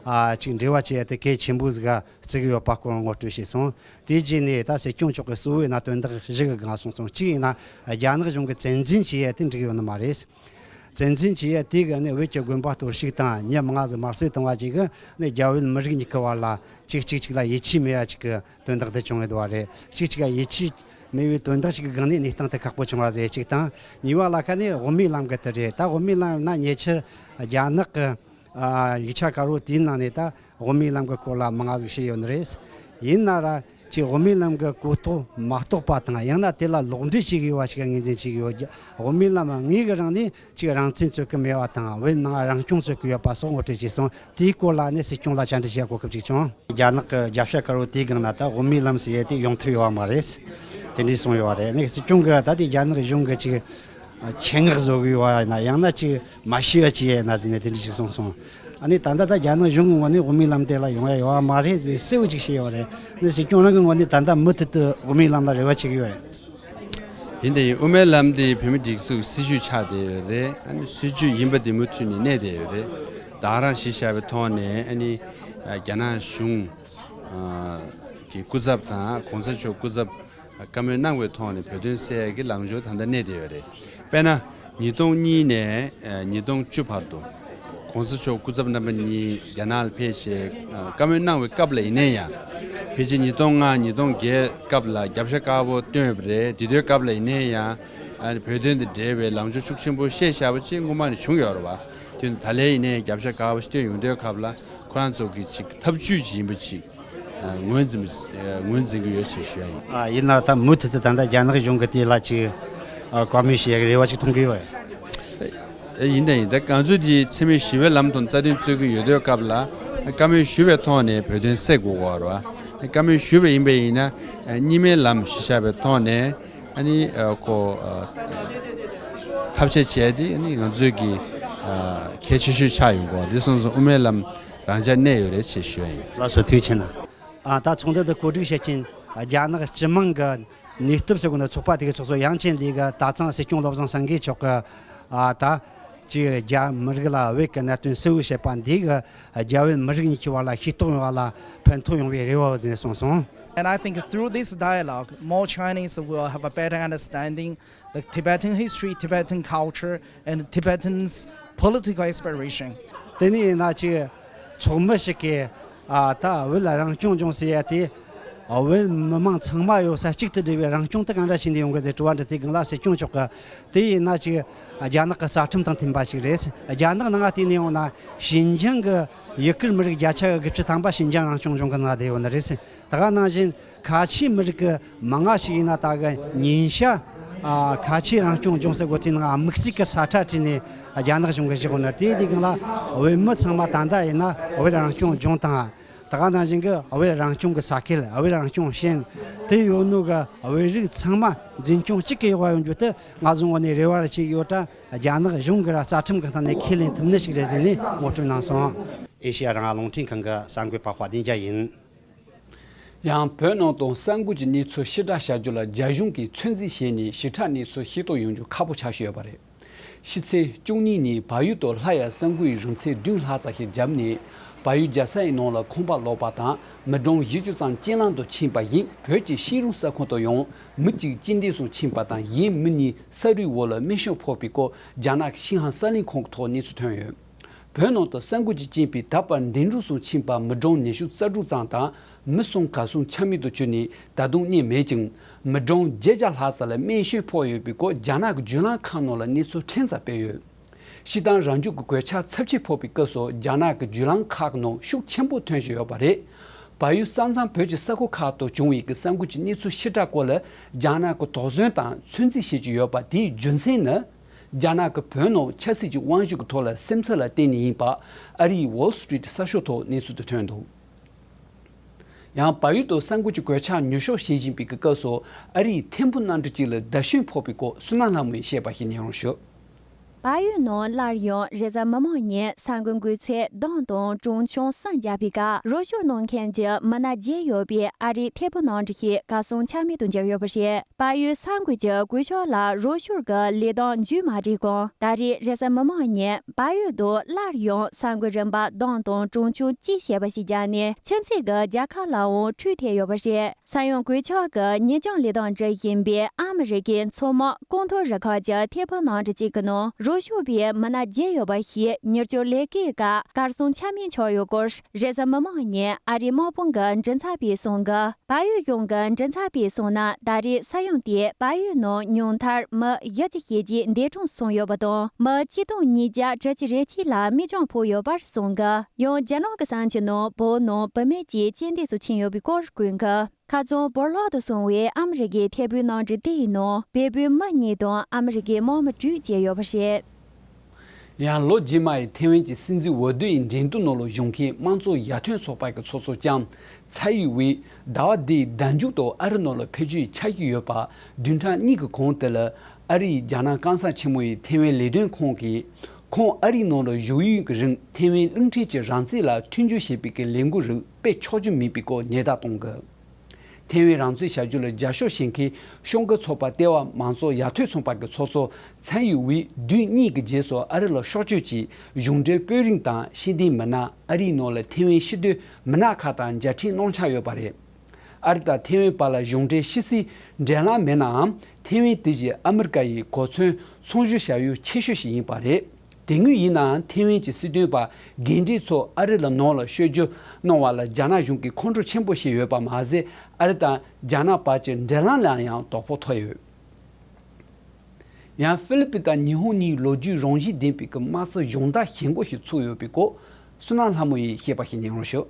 ཨ་ཅིག་འབྲེལ་བ་བྱེད་ཡ་དེ་གལ་ཆེན་པོ་ཟིག་ག་བརྩི་གི་ཡོད་པ་སྐོར་ངོ་སྤྲོད་བྱས་སོང་། དེའི་རྗེས་ནས་ད་སྲིད་སྐྱོང་མཆོག་གིས་གཙོ་བོའི་ན་དོན་དག་བཞི་གི་སྒང་གསུངས་སོང་། གཅིག་ཡིན་ན་རྒྱ་ནག་གཞུང་གིས་བཙན་འཛུལ་བྱེད་ཡ་དེ་འགྲིག་ཡོད་ནི་མ་རེད། བཙན་འཛུལ་བྱེད་ཡ་དེ་གི་ནི་བོད་ཀྱི་དགོན་པ་གཏོར་བཤིག་དང་མྱི་མང་ཟིག་དམར་གསོད་བཏང་བ་ཅིག་གི་ནི་རྒྱ་བོད་མི་རིགས་གཉིས་ཀྱི་བར་ལ་གཅིག་གཅིག་གཅིག་ལ་ཡིད་ཆེས་མེད་ཡ་ཅིག་གི་དོན་དག་དེ་བྱུང་ཡོད་པ་རེད། གཅིག་གཅིག་ལ་ཡིད་ཆེས་མེད་པའི་དོན་དག་ཅིག་གི་སྒང་ནས་གནས་སྟངས་དེ་ཁག་པོ་བྱུང་བ་ཟེར་གཅིག་དང་། གཉིས་པ་ལ་ཁ་ནས་དབུ་མའི་ལམ་གི་དེ་རེད། ད་དབུ་མའི་ལམ་ན་ཉེ་ཆར་རྒྱ་ནག་གི་ཨ་ཡིག་ཆ་དཀར་པོ་དེའི་ནང་ནས་ད་དབུ་མའི་ལམ་གྱི་སྐོར་ལ་མང་ང་ཟིག་བཤད་ཡོད་ནི་རེད། ཡིན་ན་ར་ཅིག་དབུ་མའི་ལམ་གྱི་གོ་རྟོགས་མ་རྟོགས་པ་དང་། ཡང་ན་དེ་ལ་ལོག་འགྲེལ་བྱེད་ཀྱི་ཡོད་པ་ཞིག་ངོས་འཛིན་བྱེད་ཀྱི་ཡོད། དབུ་མའི་ལམ་དངོས་ཀྱི་རང་ནས་ཅིག་རང་བཙན་རྩོད་ཀྱི་མེད་པ་དང་། བོད་ནང་རང་སྐྱོང་རྩོད་ཀྱི་ཡོད་པ་སོགས་ངོ་སྤྲོད་བྱས་སོང་། དེའི་སྐོར་ལ་ནི་སྲིད་སྐྱོང་ལ་བཅར་འདྲི་བྱེད་དགོས་སྐབས་ཅིག་བྱུང་། རྒྱ་ནག་གི་རྒྱབ་ཤ་དཀར་པོ་དེའི་སྒང་ན་ད་དབུ་མའི་ལམ་ཟེར་ཡས་དེ་ཡོང་ཐུབ་ཡོད་པ་མ་རེད། དེ་འདྲས་གསུངས་ཡོད་པ་རེད། ནི་སྲིད་སྐྱོང་གིས་ད་དེ་རྒྱ་ནག་གཞུང་གི་ཅིག་ཆེད་མངགས་བཟོ་གི་ཡོད་པ་ཡིན་ན། ཡང་ན་ཅིག་མ་ཤེས་པ་ཅིག་ཡིན་ན་ཟེར་ནས་དེ་འདྲ་ཞིག་གསུངས་སོང་། ཨ་ནི་ད་ལྟ་ད་རྒྱ་ནག་གཞུང་གི་ངོས་ནས་དབུ་མའི་ལམ་དེ་ལ་ཡོང་ཡ་ཡོད་པ་མ་རེད་ཟེར་གསལ་པོ་ཅིག་བཤད་ཡོད་རེད། ནི་སྲིད་སྐྱོང་རང་གི་ངོས་ནས་ད་ལྟ་མུ་མཐུད་དུ་དབུ་མའི་ལམ་ལ་རེ་བ་བྱེད་ཀྱི་ཡོད། ཡིན་དེ་ཡིན། དབུ་མའི་ལམ་དེ་བོད་མི་སྒྲིག་འཛུགས་སྲིད་བྱུས་ཆགས་བསྡད་ཡོད་རེད། ཨ་ནི་སྲིད་བྱུས་ཡིན་པ་དེ་མུ་མཐུད་ནས་གནས་བསྡད་ཡོད་རེད། ད་རང་གཞི་བཞག་པའི་ཐོག་ནས་ཨ་ནི་རྒྱ་ནག་གཞུང་གི་སྐུ་ཚབ་དང་གོང་ས་མཆོག་སྐུ་ཚབ་བཀའ་མོལ་གནང་བའི་ཐོག་ནས་བོད་དོན་སེལ་ཡག་གི་ལངས་ཕྱོགས་ད་ལྟ་གནས་བསྡད་ཡོད་རེད། དཔེར་ན། ཉིས་སྟོང་གཉིས་ནས་ཉིས་སྟོང་བཅུ་བར་དུ་གོང་ས་མཆོག་སྐུ་ཚབ་རྣམ་པ་གཉིས་རྒྱ་ནག་ལ་ཕེབས་བྱས་བཀའ་མོལ་གནང་བའི་སྐབས་ལ་ཡིན་ན་ཡང་། ཕལ་ཆེར་ཉིས་སྟོང་ལྔ་ཉིས་སྟོང་བརྒྱད་སྐབས་ལ་རྒྱབ་ཤ་དཀར་པོ་བཏོན་ཡོད་པ་རེད། དེ་དུས་སྐབས་ལ་ཡིན་ན་ཡང་བོད་དོན་དང་འབྲེལ་བའི་ལངས་ཕྱོགས་ཤུགས་ཆེན་པོ་བཤད་བཞག་པ་ཅིག་སྔོན་མ་ནས་བྱུང་ཡོད་རེད་བ། དེ་ད་ལན་ཡིན་ན་ཡང་རྒྱབ་ཤ་དཀར་པོ་ཞིག་བཏོན་ཡོང་དུས་སྐབས་ལ་ཁོ་རང་ཚོ་གི་ཅིག་ཐབས་ཇུས་ཅིག་ཡིན་པ་ཅིག་ངོས་འཛིན་པ། ངོས་འཛིན་གྱི་ཡོད་ཅེས་ཞུ་ཡ་ཡིན། ཨ། ཡིན་ན་ད་མུ་མཐུད་དུ་ད་ལྟ་རྒྱ་ནག་གཞུང་གིས་དེ་ལ་ཅིག་ཨ། བཀའ་མོལ་ཞུ་ཡ་གི་རེ་བ་ཅིག་མཐོང་གི་ཡོད། ཨེ། ཡིན་ད་ཡིན། ད་ང་ཚོས་དེ་འཚེ་མེད་ཞི་བའི་ལམ་དུ་རྩ་དོན་རྩོད་ཀྱི་ཡོད་དུས་སྐབས་ལ་བཀའ་མོལ་ཞུ་བའི་ཐོག་ནས་བོད་དོན་སེལ་དགོས་པ་རེད་བ། བཀའ་མོལ་ཞུ་བ་ཡིན་པ་ཡིན་ན་གཉིས་སྨན་ལམ་གཞི་བཞག་པའི་ཐོག་ནས་ཨ་ནི་ཨ། ཁོ་ཨ། ཐབས་ཤེས་བྱས་ཏེ་ཨ་ནི་ང་ཚོས་ཀྱི་ཨ། གལ་ཆེ་ཤོས་ཆགས་ཡོང་གི་ཡོད་པ་འདི་སོང་ཙང་དབུ་མའི་ལམ་རང་འཇགས་གནས་ཡོད་རེད་ཅེས་ཞུ་ཡ་ཡིན། ལགས་སོ། ཐུགས་རྗེ་ཆེ་གནང་། ཨ། ད་ཚོགས་འདུ་འདི་གོ་སྒྲིག་བྱེད་མཁན་རྒྱ་ནག་སྤྱི་དམངས་ཀྱི་ནུས་སྟོབས་ཟེར་དགོས་ན་ཚོགས་པ་དེ་གི་ཚོགས་གཙོ་ཡང་ཅིན་ལི་གིས་ད་ཐེངས་སྲིད་སྐྱོང་བློ་བཟང་སེང་གེ་མཆོག་གིས་ཨ། ད་ཅིག་རྒྱ་མི་རིགས་ལ་བོད་ཀྱི་གནད་དོན་གསལ་བོ་བཤད་པ་འདི་གིས་རྒྱ་བོད་མི་རིགས་གཉིས་ཀྱི་བར་ལ་ཤེས་རྟོགས་ཡོང་བ་ལ་ཕན་ཐོགས་ཡོང་བའི་རེ་བ་ཡོད་ཟེར་གསུངས་སོང་། And I think through this dialogue, more Chinese will have a better understanding the Tibetan history, Tibetan culture, and Tibetans' political aspiration. དེ་ནས་ཡིན་ན་ཅིག་ཚོགས་མི་ཞིག་གིས་ཨ། ད་བོད་ལ་རང་སྐྱོང་ལྗོངས་ཟེར་ཡ་དེ་ བོད་མི་མང་ཚང་མ་ཡོད་ས་གཅིག་ཏུ་སྒྲིལ་བའི་རང་སྐྱོང་དེ་གང་འདྲ་བྱས་ནས་ཡོང་གི་ཟེར་དྲི་བ་འདྲི་དུས་སྒང་ལ་སྲིད་སྐྱོང་མཆོག་གིས་དེ་ཡིན་ན་ཅིག་རྒྱ་ནག་གི་རྩ་ཁྲིམས་དང་མཐུན་པ་ཞིག་རེད། རྒྱ་ནག་ནང་བལྟས་ནས་ཡོང་ན་ཞིན་ཅང་གི་ཡུ་གུར་མི་རིགས་བརྒྱ་ཆ་དགུ་བཅུ་ཐམ་པ་ཞིན་ཅང་རང་སྐྱོང་ལྗོངས་ཀྱི་ནང་བསྡད་ཡོད་ནི་རེད། ད་ག་ནང་བཞིན་ཁ་ཆེའི་མི་རིགས་ཀྱི་མང་ང་ཞིག་ཡིན་ན་ད་གི་ཉིན་ཞག་ཨ་ཁ་ཆེའི་རང་སྐྱོང་ལྗོངས་ཟེར་གོ་དུས་ནང་དམིགས་བསལ་གྱི་ས་ཁྲ་བྲིས་ནས་རྒྱ་ནག་གཞུང་གིས་བཞག་ཡོད་ནི་དེ་དུས་སྒང་ལ་བོད་མི་ཚང་མ་ད་ལྟ་ཡིན་ན་བོད་རང་སྐྱོང་ལྗོངས་དང་། ད་ག་ནང་བཞིན་གྱི་བོད་རང་སྐྱོང་གི་ས་ཁུལ་བོད་རང་སྐྱོང་ཞིང་དེ་ཡོད་ནོ་གི་བོད་རིགས་ཚང་མ་འཛིན་སྐྱོང་གཅིག་གི་འོག་ཡོང་རྒྱུ་དེ་ང་ཚོའི་ངོས་ནས་རེ་བ་རེ་བྱེད་ཀྱི་ཡོད་ད། རྒྱ་ནག་གཞུང་གིས་ར་རྩ་ཁྲིམས་ཀྱི་ཐོག་ནས་ཁས་ལེན་ཐུབ་ནི་ཞིག་རེད་ཟེར་ནས་ངོ་སྤྲོད་གནང་སོང་། ཨེ་ཤེ་ཡ་རང་དབང་རླུང་འཕྲིན་ཁང་གི་གསར་འགོད་པ་དཔལ་ལྡན་རྒྱལ་ཡིན། ཡང་བོད་ནང་དུ་ས་འགུལ་གྱི་གནས་ཚུལ་ཕྱིར་བསྒྲགས་བྱ་རྒྱུ་ལ་རྒྱ་གཞུང་གིས་ཚོད་འཛིན་བྱས་ནས་ཞིབ་ཕྲ་གནས་ཚུལ་ཤེས་རྟོགས་ཡོང་རྒྱུ་ཁག་པོ་ཆགས་བཞིན་ཡོད་པ་རེད། ཕྱི་ཚེས་བཅུ་གཉིས་ཉིན་བལ་ཡུལ་དུ་སླར་ཡང་ས་འགུལ་གྱི་རིང་ཚད་བདུན་ལྷག་ཙམ་ཞིག་བརྒྱབ་ནས་བལ་ཡུལ་རྒྱལ་ས་ཡི་ནང་ལ་ཁང་པ་ལོག་པ་དང་མི་གྲངས་བཞི་བཅུ་ཙམ་རྐྱེན་ལམ་དུ་ཕྱིན་པ་བཞིན་བོད་ཀྱི་ཤེས་རིག་ས་ཁུལ་དུ་ཡང་མི་གཅིག་རྐྱེན་འདས་སུ་ཕྱིན་པ་དང་གཞན་མི་གཉིས་ས་རུད་འོག་ལ་རྨས་སྐྱོན་ཕོག་པའི་སྐོར་རྒྱ་ནག་གི་ཤིན་ཧྭ་གསར་ལམ་ཁང་གི་ཐོག་གནས་ཚུལ་ཐོན་ཡོད། བོད་ནང་དུ་ས་འགུལ་གྱི་རྐྱེན་པས་ད་བར་འདས་གྲོངས་སུ་ཕྱིན་པ་མི་གྲངས་ཉི་ཤུ་རྩ་དྲུག་ཙམ་དང་མི་གསུམ་གར་སོང་ཆ་མེད་དུ་གྱུར་ནས་ད་དུང་རྙེད་མེད་ཅིང་མི་གྲངས་བརྒྱད་བརྒྱ་ལྷག་ཙམ་ལ་རྨས་སྐྱོན་ཕོག་ཡོད་པའི་སྐོར་རྒྱ་ནག་གི་བརྒྱུད་ལམ་ཁག་ནང་ལ་གནས་ཚུལ་ཕྲན་ཙམ་སྤེལ་ཡོད། སྤྱིར་བཏང་རང་རྒྱུད་ཀྱི་གོད་ཆག་ཚབས་ཆེ་ཕོག་པའི་སྐབས་སུ་རྒྱ་ནག་གི་བརྒྱུད་ལམ་ཁག་ནང་ཤུགས་ཆེན་པོ་ཐོན་བཞིན་ཡོད་པ་རེད། བལ་ཡུལ་ས་མཚམས་བོད་ཀྱི་ས་ཁུལ་ཁག་ཏུ་བྱུང་བའི་གི་ས་འགུལ་གྱི་གནས་ཚུལ་ཕྱིར་བསྒྲགས་སྐོར་ལ་རྒྱ་ནག་གིས་དོགས་ཟོན་དང་ཚོད་འཛིན་བྱེད་ཀྱི་ཡོད་པ་དེའི་རྒྱུ་མཚན་ནི། རྒྱ་ནག་གིས་བོད་ནང་ཆབ་སྲིད་ཀྱི་དབང་ཤུགས་ཀྱི་ཐོག་ལ་སེམས་ཚོར་ལ་བརྟེན་ནས་ཡིན་པ་ཨ་རིའི་Wall Street གསར་ཤོག་ཐོག་གནས་ཚུལ་དེ་ཐོན་འདུག་ཡང་བལ་ཡུལ་དུ་ས་འགུལ་གྱི་གོད་ཆག་ཉུང་ཤོས་བྱེད་བཞིན་པའི་སྐབས་སུ་ཨ་རིའི་ཐེར་འབུམ་གནམ་གྲུ་གཅིག་ལ་རྡུལ་ཕྲན་ཕོག་པའི་སྐོར་བསོད་ནམས་ལྷ་མོས་བཤད་པ་ཞིག་ཉན་རོགས་ཞུ། བལ་ཡུལ་ནང་སླར་ཡང་རེས་གཟའ་མིག་དམར་ཉིན་ས་འགུལ་འགོས་ཚད་གདོང་དང་གྲོང་ཆུང་གསུམ་བརྒྱབ་པའི་སྐབས་རོགས་སྐྱོར་གནང་མཁན་གྱི་མི་སྣ་བརྒྱད་ཡོད་པའི་ཨ་རིའི་ཐེར་འབུམ་གནམ་གྲུ་ཞིག་གར་སོང་ཆ་མེད་དུ་གྱུར་ཡོད་པ་རེད། བལ་ཡུལ་ས་འགུལ་གྱི་གོད་ཆག་ལ་རོགས་སྐྱོར་གྱི་ལས་དོན་མཇུག་མ་སྒྲིལ་གོང་ད་རེས་རེས་གཟའ་མིག་དམར་ཉིན་བལ་ཡུལ་དུ་སླར་ཡང་ས་འགུལ་རིམ་པ་གདོང་དང་གྲོང་ཆུང་གཅིག་ཞེས་པ་ཞིག་བརྒྱབ་ནས་ཁྱིམ་མཚེས་ཀྱི་རྒྱལ་ཁབ་ལའང་འཕྲོད་ཐེབས་ཡོད་པ་རེད། ས་ཡོམ་གོད་ཆག་གི་ཉེན་སྐྱོང་ལས་དོན་སྒྲུབ་བཞིན་པའི་ཨ་མི་རི་ཀའི་མཚོ་དམག་གོང་མཐོ་རུ་ཁག་གི་ཐེར་འབུམ་གནམ་གྲུ་གཅིག་གི་ནང་རོགས་སྐྱོར་པའི་མི་སྣ་བརྒྱད་ཡོད་པ་ཞིག་མྱུར་སྐྱོབ་ལས་ཀའི་སྐབས་གར་སོང་ཆ་མེད་ཆགས་ཡོད་སྐོར་རེས་གཟའ་མིག་དམར་ཉིན་ཨ་རིའི་དམག་དཔུང་གི་མགྲིན་ཚབ་པས་གསུངས་གི། བལ་ཡུལ་གཞུང་གི་མགྲིན་ཚབ་པས་གསུངས་ན་ད་རེས་ས་ཡོམ་དེས་བལ་ཡུལ་ནང་ཉུང་མཐར་མི་བཞི་བཅུ་ཞེ་གཅིག་འདས་གྲོངས་སོང་ཡོད་པ་དང་མི་ཆིག་སྟོང་ཉིས་བརྒྱ་དྲུག་ཅུ་རེ་གཅིག་ལ་རྨས་སྐྱོན་ཕོག་ཡོད་པར་གསུངས་གི། ཡང་རྒྱ་ནག་གི་ས་ཆ་ནང་བོད་ནང་བུད་མེད་ཅིག་རྐྱེན་འདས་སུ་ཕྱིན་ཡོད་པའི་སྐོར་བཀོད་གི། ཁ་རྩང་བོར་ལོག་ཏུ་སོང་བའི་ཨ་མི་རི་ཀའི་ཐེར་འབུམ་གནམ་གྲུ་དེ་ཡི་ནང་བལ་པོའི་མི་གཉིས་དང་ཨ་མི་རི་ཀའི་དམག་མི་དྲུག་བཅས་ཡོད་པ་རེད། ཡང་ལོ་རྗེས་མ་ཡི་ཐེ་ཝན་གྱི་སྲིད་འཛིན་འོས་བསྡུ་ཡི་འགྲན་བསྡུར་ནང་ལ་ཞུགས་མཁན་དམངས་གཙོ་ཡར་ཐོན་ཚོགས་པ་གི་ཚོགས་གཙོ་ལྕམ་ཚའེ་ཡི་ཝེ་ཟླ་བ་འདིའི་ཟླ་མཇུག་ཏུ་ཨ་རི་ནང་ལ་ཕེབས་རྒྱུའི་འཆར་གཞི་ཡོད་པ་བདུན་ཕྲག་གཉིས་ཀྱི་གོང་དེ་ལ་ཨ་རིའི་རྒྱ་ནག་སྐམ་ས་ཆེན་མོ་ཡི་ཐེ་ཝན་ལས་དོན་ཁང་གིས་ཁོང་ཨ་རིའི་ནང་ལ་བཞུགས་ཡུན་གྱི་རིང་ཐེ་ཝན་གླིང་ཕྲན་གྱི་རང་བཙན་ལ་མཐུན་འགྱུར་བྱེད་པའི་གི་ལས་འགུལ་རིགས་སྤེལ་ཆོག་རྒྱུ་མིན་པའི་སྐོར་ཉེན་བརྡ་གཏོང་གི། ཐེ་ཝན་རང་བཙན་བྱ་རྒྱུ་ལ་རྒྱབ་སྐྱོར་བྱེད་མཁན་ཤོག་གུ་ཚོགས་པ་ལྟེ་བ་མང་གཙོ་ཡར་ཐོན་ཚོགས་པ་གི་ཚོགས་གཙོ་ཚའེ་ཡི་ཝེ་བདུན་གཉིས་ཀྱི་རྗེས་སུ་ཨ་རི་ལ་ཕྱོགས་བསྐྱོད་ཀྱིས་གཞུང་འབྲེལ་དཔོན་རིགས་དང་ཤེས་ལྡན་མི་སྣ་ཨ་རིའི་ནང་ལ་ཐེ་ཝན་སྤྱི་མཐུན་མི་སྣ་ཁག་དང་མཇལ་འཕྲད་གནང་འཆར་ཡོད་པ་རེད། ཨ་རི་དང་ཐེ་ཝན་བར་ལ་གཞུང་འབྲེལ་ཕྱི་སྲིད་འབྲེལ་ལམ་མེད་ནའང་ཐེ་ཝན་དེ་བཞིན་ཨ་མི་རི་ཀ་ཡི་གོ་མཚོན་ཚོང་ཞུ་བྱ་ཡུལ་ཆེ་ཤོས་ཤིག་ཡིན་པ་རེད། དེ་སྔོན་ཡིན་ནའང་ཐེ་ཝན་གྱི་སྲིད་དོན་པ་འགན་འཁྲི་ཚོ་ཨ་རི་ལ་ནང་ལ་བསྐྱོད་རྒྱུ་གནང་བ་ལ་རྒྱ་ནག་གཞུང་གིས་ཁོང་ཁྲོ་ཆེན་པོ་བྱས་ཡོད་པ་མ་ཟད་ཨ་རི་དང་རྒྱ་ནག་བར་གྱི་འབྲེལ་ལམ་ལ་ཡང་དོ་ཕོག་ཐོབ་ཡོད། ཡང་ཧྥི་ལི་པིན་དང་ཉི་ཧོང་གཉིས་ལོ་རྒྱུས་རང་བཞིན་ལྡན་པའི་གི་དམག་རྩལ་སྦྱོང་བརྡར་བྱེད་འགོ་ཞིག་ཚུགས་ཡོད་པའི་སྐོར་བསོད་ནམས་ལྷ་མོ་ཡིས་བཤད་པ་ཞིག་ཉན་རོགས་ཞུ།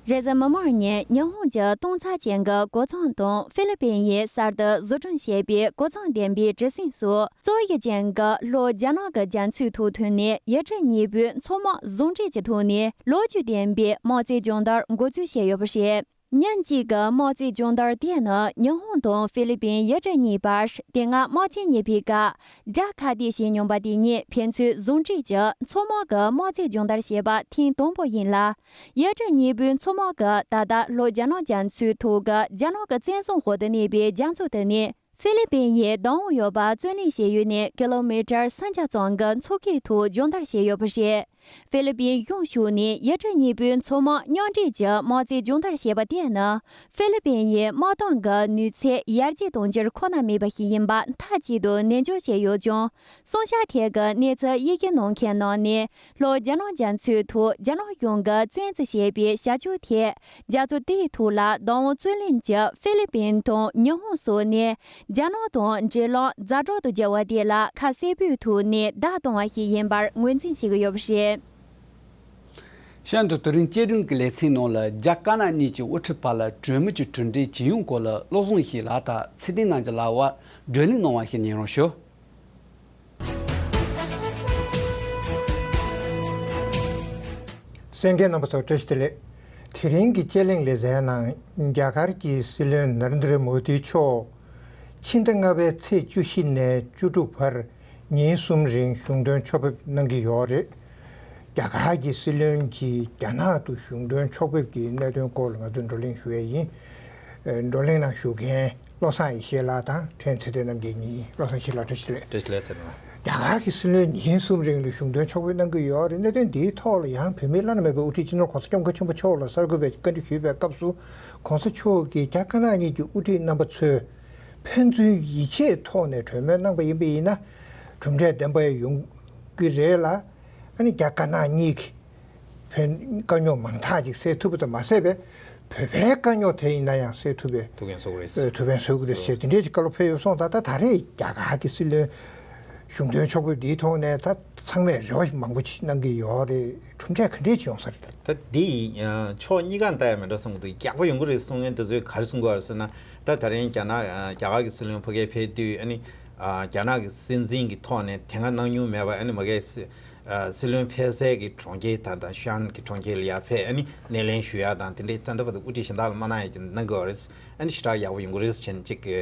རེས་གཟའ་མིག་དམར་ཉིན་ཉི་ཧོང་གྱི་སྟོང་རྩ་ཅན་གྱི་གོ་མཚོན་དང་ཧྥི་ལི་པིན་ཡིས་གསར་དུ་བཟོ་སྐྲུན་བྱས་པའི་གོ་མཚོན་ལྡན་པའི་གྲུ་གཟིངས་སུ་རྩོམ་ཡིག་ཅན་གྱི་ལྷོ་རྒྱ་ནག་གི་རྒྱ་མཚོའི་ཐོག་ཐོན་ནས་ཡུལ་གྲུ་གཉིས་པོའི་མཚོ་དམག་ཟུང་འབྲེལ་གྱི་ཐོག་ནས་ལོ་རྒྱུས་ལྡན་པའི་དམག་རྩལ་སྦྱོང་བརྡར་འགོ་འཛུགས་བྱས་ཡོད་པ་རེད། ཉིན་གཅིག་གི་དམག་རྩལ་སྦྱོང་བརྡར་དེ་ནི་ཉི་ཧོང་དང་ཧྥི་ལི་པིན་ཡུལ་གྲུ་གཉིས་བར་དེ་སྔ་དམག་ཆེན་གཉིས་པའི་སྐབས་དགྲ་ཁ་གཏད་བྱས་མྱོང་པ་དེ་ཉིད་ཕན་ཚུན་ཟུང་འབྲེལ་གྱིས་མཚོ་དམག་གི་དམག་རྩལ་སྦྱོང་བརྡར་བྱས་པ་ཐེངས་དང་པོ་ཡིན་ལ། ཡུལ་གྲུ་གཉིས་པོའི་མཚོ་དམག་གིས་ད་ལྟ་ལྷོ་རྒྱ་ནག་རྒྱ་མཚོའི་ཐོག་གི་རྒྱ་ནག་གི་བཙན་བཟུང་འོག་ཏུ་གནས་པའི་རྒྱ་མཚོ་དེ་ནས་ཧྥི་ལི་པིན་ཡི་བདག་དབང་ཡོད་པ་རྩོད་ལེན་བྱེད་ཡུལ་ནས་ཀི་ལོ་མི་ཊར་སུམ་བརྒྱ་ཙམ་གྱི་མཚོ་ཁའི་ཐོག་སྦྱོང་བརྡར་བྱས་ཡོད་པ་རེད། ཧྥི་ལི་པིན་གཞུང་ཞུགས་ནས་ཡུལ་གྲུ་གཉིས་པོའི་མཚོ་དམག་མཉམ་འབྲེལ་གྱི་དམག་རྩལ་སྦྱོང་བརྡར་བྱས་པ་དེ་ནི་ཧྥི་ལི་པིན་ཡི་དམག་དོན་གྱི་ནུས་ཚད་ཡར་རྒྱས་གཏོང་རྒྱུར་ཁོ་ན་མེད་པ་ཞིག་ཡིན་པ་མཐའ་གཅིག་ཏུ་ནན་བརྗོད་བྱས་ཡོད་ཀྱང་། གསུང་བཤད་ཐད་ཀྱི་གནས་ཚུལ་དབྱེ་ཞིབ་གནང་མཁན་ནང་ནས། ལྷོ་རྒྱ་ནག་རྒྱ་མཚོའི་ཐོག་རྒྱ་ནག་གཞུང་གིས་བཙན་འཛུལ་བྱས་པའི་བྱ་སྤྱོད་ཐད། རྒྱ་མཚོ་དེའི་ཐོག་ལ་བདག་དབང་རྩོད་ལེན་གྱི་ཧྥི་ལི་པིན་དང་ཉི་ཧོང་སོགས་ནས། རྒྱ་ནག་དང་འབྲེལ་ལམ་ཛ་དྲག་ཏུ་གྱུར་བ་དེ་ལ་ཁ་གསལ་པོའི་ཐོག་ནས་བརྡ་བཏང་བ་ཞིག་ཡིན་པར་ངོས་འཛིན་བྱེད་ཀྱི་ཡོད་པ་རེད། གཤམ་དུ་དེ་རིང་བརྙན་འཕྲིན་གྱི་ལེ་ཚན་ནང་ལ་རྒྱ་དཀར་ནག་གཉིས་ཀྱི་དབུ་ཁྲིད་བར་ལ་གྲོས་མོལ་གྱི་གྲུབ་འབྲས་ཇི་ཡོང་སྐོར་ལ་བློ་བཟང་ཡེ་ཤེས་ལགས་དང་ཚེ་བརྟན་རྣམ་རྒྱལ་ལགས་བར་བགྲོ་གླེང་གནང་བ་ཞིག་ཉན་རོགས་ཞུ། གསན་མཁན་རྣམ་པ་ཚོ་བཀྲ་ཤིས་བདེ་ལེགས། དེ་རིང་གི་དཔྱད་གླེང་ལེ་ཚན་ནང་རྒྱ་གར་གྱི་སྲིད་བློན་ན་རེན་དྲ་མོ་དི་མཆོག་ཕྱི་ཟླ་ལྔ་པའི་ཚེས་བཅུ་བཞི་ནས་བཅུ་དྲུག་བར་ཉིན་གསུམ་རིང་གཞུང་དོན་ཕྱོགས་ཕེབས་གནང་གི་ཡོད་རེད། རྒྱ་གར་གྱི་སྲིད་བློན་གྱིས་རྒྱ་ནག་ཏུ་གཞུང་དོན་ཕྱོགས་ཕེབས་ཀྱི་གནད་དོན་སྐོར་ལ་ང་ཚོས་བགྲོ་གླེང་ཞུ་ཡས་ཡིན། ཨ། བགྲོ་གླེང་ནང་ཞུགས་མཁན་བློ་བཟང་ཡེ་ཤེས་ལགས་དང་ཕྲན་ཚེ་བརྟན་རྣམ་རྒྱལ་གཉིས། བློ་བཟང་ཡེ་ཤེས་ལགས་བཀྲ་ཤིས་བདེ་ལེགས། བཀྲ་ཤིས་བདེ་ལེགས་ཟེར་ན། རྒྱ་གར་གྱི་སྲིད་བློན་ཉིན་གསུམ་རིང་ལ་གཞུང་དོན་ཕྱོགས་ཕེབས་གནང་གི་ཡོད་རེད། གནད་དོན་འདིའི་ཐོག་ལ་ཡང་བོད་མིའི་བླ་ན་མེད་པའི་དབུ་ཁྲིད་སྤྱི་ནོར་༸གོང་ས་༸སྐྱབས་མགོན་ཆེན་པོ་མཆོག་ལ་གསར་འགོད་པས་བཀའ་འདྲི་ཞུས་པའི་སྐབས་སུ། ༸གོང་ས་མཆོག་གིས་རྒྱ་དཀར་ནག་གཉིས་ཀྱི་དབུ་ཁྲིད་རྣམ་པ་ཚོས་ཕན་ཚུན་ཡིད་ཆེས་ཐོག་ནས་གྲོས་མོལ་གནང་པ་ཡིན་པ་ཡིན་ན། གྲུབ་འབྲས་ལྡན་པ་ཡོང་གི་རེད་ལ། ཨ་ནི་རྒྱ་དཀར་ནག་གཉིས་ཀྱི་ཕན་དཀའ་རྙོག་མང་དག་ཅིག་སེལ་ཐུབ་པ་དང་མ་ཟད་པའི་བོད་པའི་དཀའ་རྙོག་དེ་ཡིན་ན་ཡང་སེལ་ཐུབ་པའི་ཐུགས་ཕན་གསོས་ཀྱི་རེད། ཨ། ཐུགས་ཕན་གསོས་ཀྱི་རེད་ཞེས་དེ་འདྲའི་ཅིག་བཀའ་སློབ་ཕེབས་ཡོད་སོང་། ད་ད་ད་རེས་རྒྱ་གར་གྱི་སྲིད་བློན་གཞུང་དོན་ཕྱོགས་ཕེབས་འདིའི་ཐོག་ནས་ད་ཚང་མས་རེ་བ་མང་པོ་ཅིག་གནང་གི་ཡོད་རེད། གྲུབ་འབྲས་ག་འདྲས་ཅིག་ཡོང་ས་རེད། ད་འདི་ཡི་ཕྱོགས་གཉིས་ཀ་ལྟ་ཡ་མེད་འགྲོ་བསམ་གྱི་འདུག་ཡག་པོ་ཡོང་གི་རེད་གསུང་མཁན་དེ་ཚོས་ག་རེ་གསུང་གི་ཡོད་རེད་ཟེར་ན། ད་ད་རིང་རྒྱ་ནག་རྒྱ་གར་གྱི་སྲིད་བློན་ཕ་གིར་ཕེབས་དུས། ཨ་ནི་རྒྱ་ནག་གི་སྲིད་འཛིན་གྱི་ཐོག་ནས་དེ་སྔ་གནང་མྱོང་མེད་པ། ཨ་ནི་མ་གིར་སྲིད་བློན་ཕེབས་སའི་གི་གྲོང་ཁྱེར་དང་དང་ཤན་གྱི་གྲོང་ཁྱེར་ལ་ཡར་ཕེབས། ཨ་ནི་སྣེ་ལེན་ཞུ་ཡ་དང་དེ་འདྲའི་ད་ལྟ་བར་དུ་དབུ་ཁྲིད་གཞན་དག་ལ་མ་གནང་ཡ་གི་གནང་གི་ཡོད་རེད། ཨ་ནི་ཞེ་དྲག་ཡག་པོ་ཡོང་གི་རེད་ཟེར་ཅིག་གི་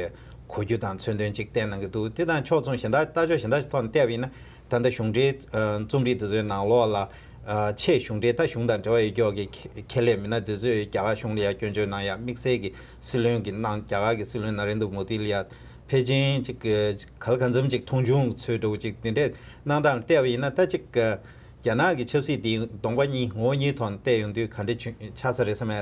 གོ་རྒྱུ་དང་མཚོན་དོན་ཅིག་བསྟན་གནང་གི་འདུག་དེ་དང་ཕྱོགས་མཚུངས་གཞན་དག་ལྟ་ཕྱོགས་གཞན་དག་ཅིག་ཐོག་ནས་བལྟས་པ་ཡིན་ན། ད་ལྟ་གཞུང་འབྲེལ་རྩོམ་སྒྲིག་དེ་ཚོའི་ནང་ལོགས་ལ། ཨ། ཆེས་གཞུང་འབྲེལ་ད་གཞུང་དང་འབྲེལ་བ་ཡོད་ཀྱོག་གི་ཁེ་ཁེ་ལས་མི་སྣ་དེ་ཚོས་རྒྱ་གར་གཞུང་ལ་ཡ་སྐྱོན་བརྗོད་གནང་ཡ། དམིགས་བསལ་གྱི་སྲིད་བློན་གྱི་གནང་། རྒྱ་གར་གྱི་སྲིད་བློན་ན་རེན་དྲ་མོ་དི་ལ་ཡ་ཕལ་ཆེར་ཅིག་ག་ལ་གང་འཚམ་ཅིག་མཐོང་ཆུང་ཚོད་འདྲ་བོ་ཅིག་དེ་འདྲས་གནང་སྟངས་བལྟས་པ་ཡིན་ན། ད་ཅིག་རྒྱ་ནག་གི་ཆབ་སྲིད་འདི་གདོང་པ་གཉིས་ངོ་བོ་གཉིས་ཐོག་ནས་བལྟས་ཡོང་དུས་ག་འདྲས་ཆགས་ས་རེད་བསམ་ཡ།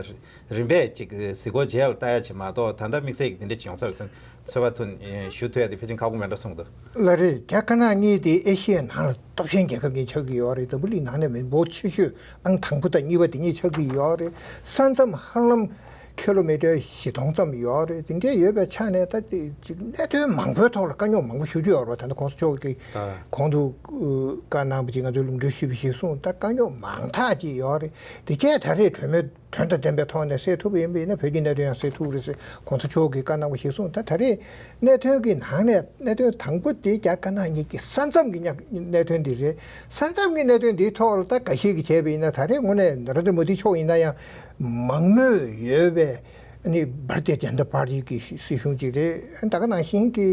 རིམ་པས་ཅིག་གཟིགས་སྐོར་རྗེས་ལ་ལྟ་ཡ་ཅིག་མ་གཏོགས། ད་ལྟ་དམིགས་བསལ་གྱི་དེ་འདྲ་ཅིག་ཡོང་ས་རེད་བསམ། ཚོད་དཔག་ཐུབ་ཞུ་ཐུབ་ཡ་དེ་ཕལ་ཆེར་ཁག་པོ་མེད་འགྲོ་བསམ་གྱི་འདུག་ལགས་རེད། རྒྱ་དཀར་ནག་གཉིས་དེ་ཨེ་ཤི་ཡའི་ནང་ལ་སྟོབས་ཆེན་རྒྱལ་ཁབ་གཉིས་ཆགས་ཀྱི་ཡོད་རེད། འཛམ་བུ་གླིང་ནང་ནས་མི་འབོར་ཆེ་ཤོས་ཨང་དང་པོ་དང་གཉིས་པ་དེ་གཉིས་ཆགས་ཀྱི་ཡོད་རེད། ས་མཚམས་ཧ་ལམ་ཁི་ལོ་མི་ཊར་བཞི་སྟོང་ཙམ་ཡོད་རེད། དེ་འདྲའི་ཡོད་པའི་ཆ་ནས་ད་དེ་ཅིག་གནད་དོན་མང་པོའི་ཐོག་ལ་དཀའ་རྙོག་མང་པོ་ཞེ་པོ་ཅིག་ཡོད་རེད་པ། ད་ལྟ་གོང་ས་མཆོག་གིས་ད་གོང་དུ་བཀའ་གནང་བ་ཅིག་ང་ཚོས་ལུང་འདྲེན་ཞུས་པ་ཞིག་གསུངས། ད་དཀའ་རྙོག་མང་དག་ཅིག་ཡོད་རེད། དེ་གས་ད་རེས་གྲོས་མོལ་དོན་དང་ལྡན་པའི་ཐོག་ནས་སེལ་ཐུབ་པ་ཡིན་པ་ཡིན་ན། བོད་ཀྱི་གནད་དོན་ཡང་སེལ་ཐུབ་རེད་ཟེར་གོང་ས་མཆོག་གིས་བཀའ་གནང་བ་ཞིག་གསུངས། ད་ད་རེས་གནད་དོན་གྱི་ནང་ནས་གནད་དོན་དང་པོ་དེ་རྒྱ་དཀར་ནག་གཉིས་ཀྱི་ས་མཚམས་ཀྱི་གནད་དོན་འདི་རེད། ས་མཚམས་ཀྱི་གནད་དོན་འདིའི་ཐོག་ལ་ད་འགའ་ཤས་ཀྱིས་བྱས་པ་ཡིན་ན། ད་རེས་དངོས་གནས་ན་རེན་དྲ་མོ་དི་མཆོག་ཡིན་ན་ཡང་མང་མོས་ཡོད་པའི་ཨ་ནི་བྷར་ཏི་ཡ་ཇན་ཏ་པར་ཏི་གི་སྲིད་གཞུང་ཅིག་རེད། ད་ག་ནང་བཞིན་གྱི་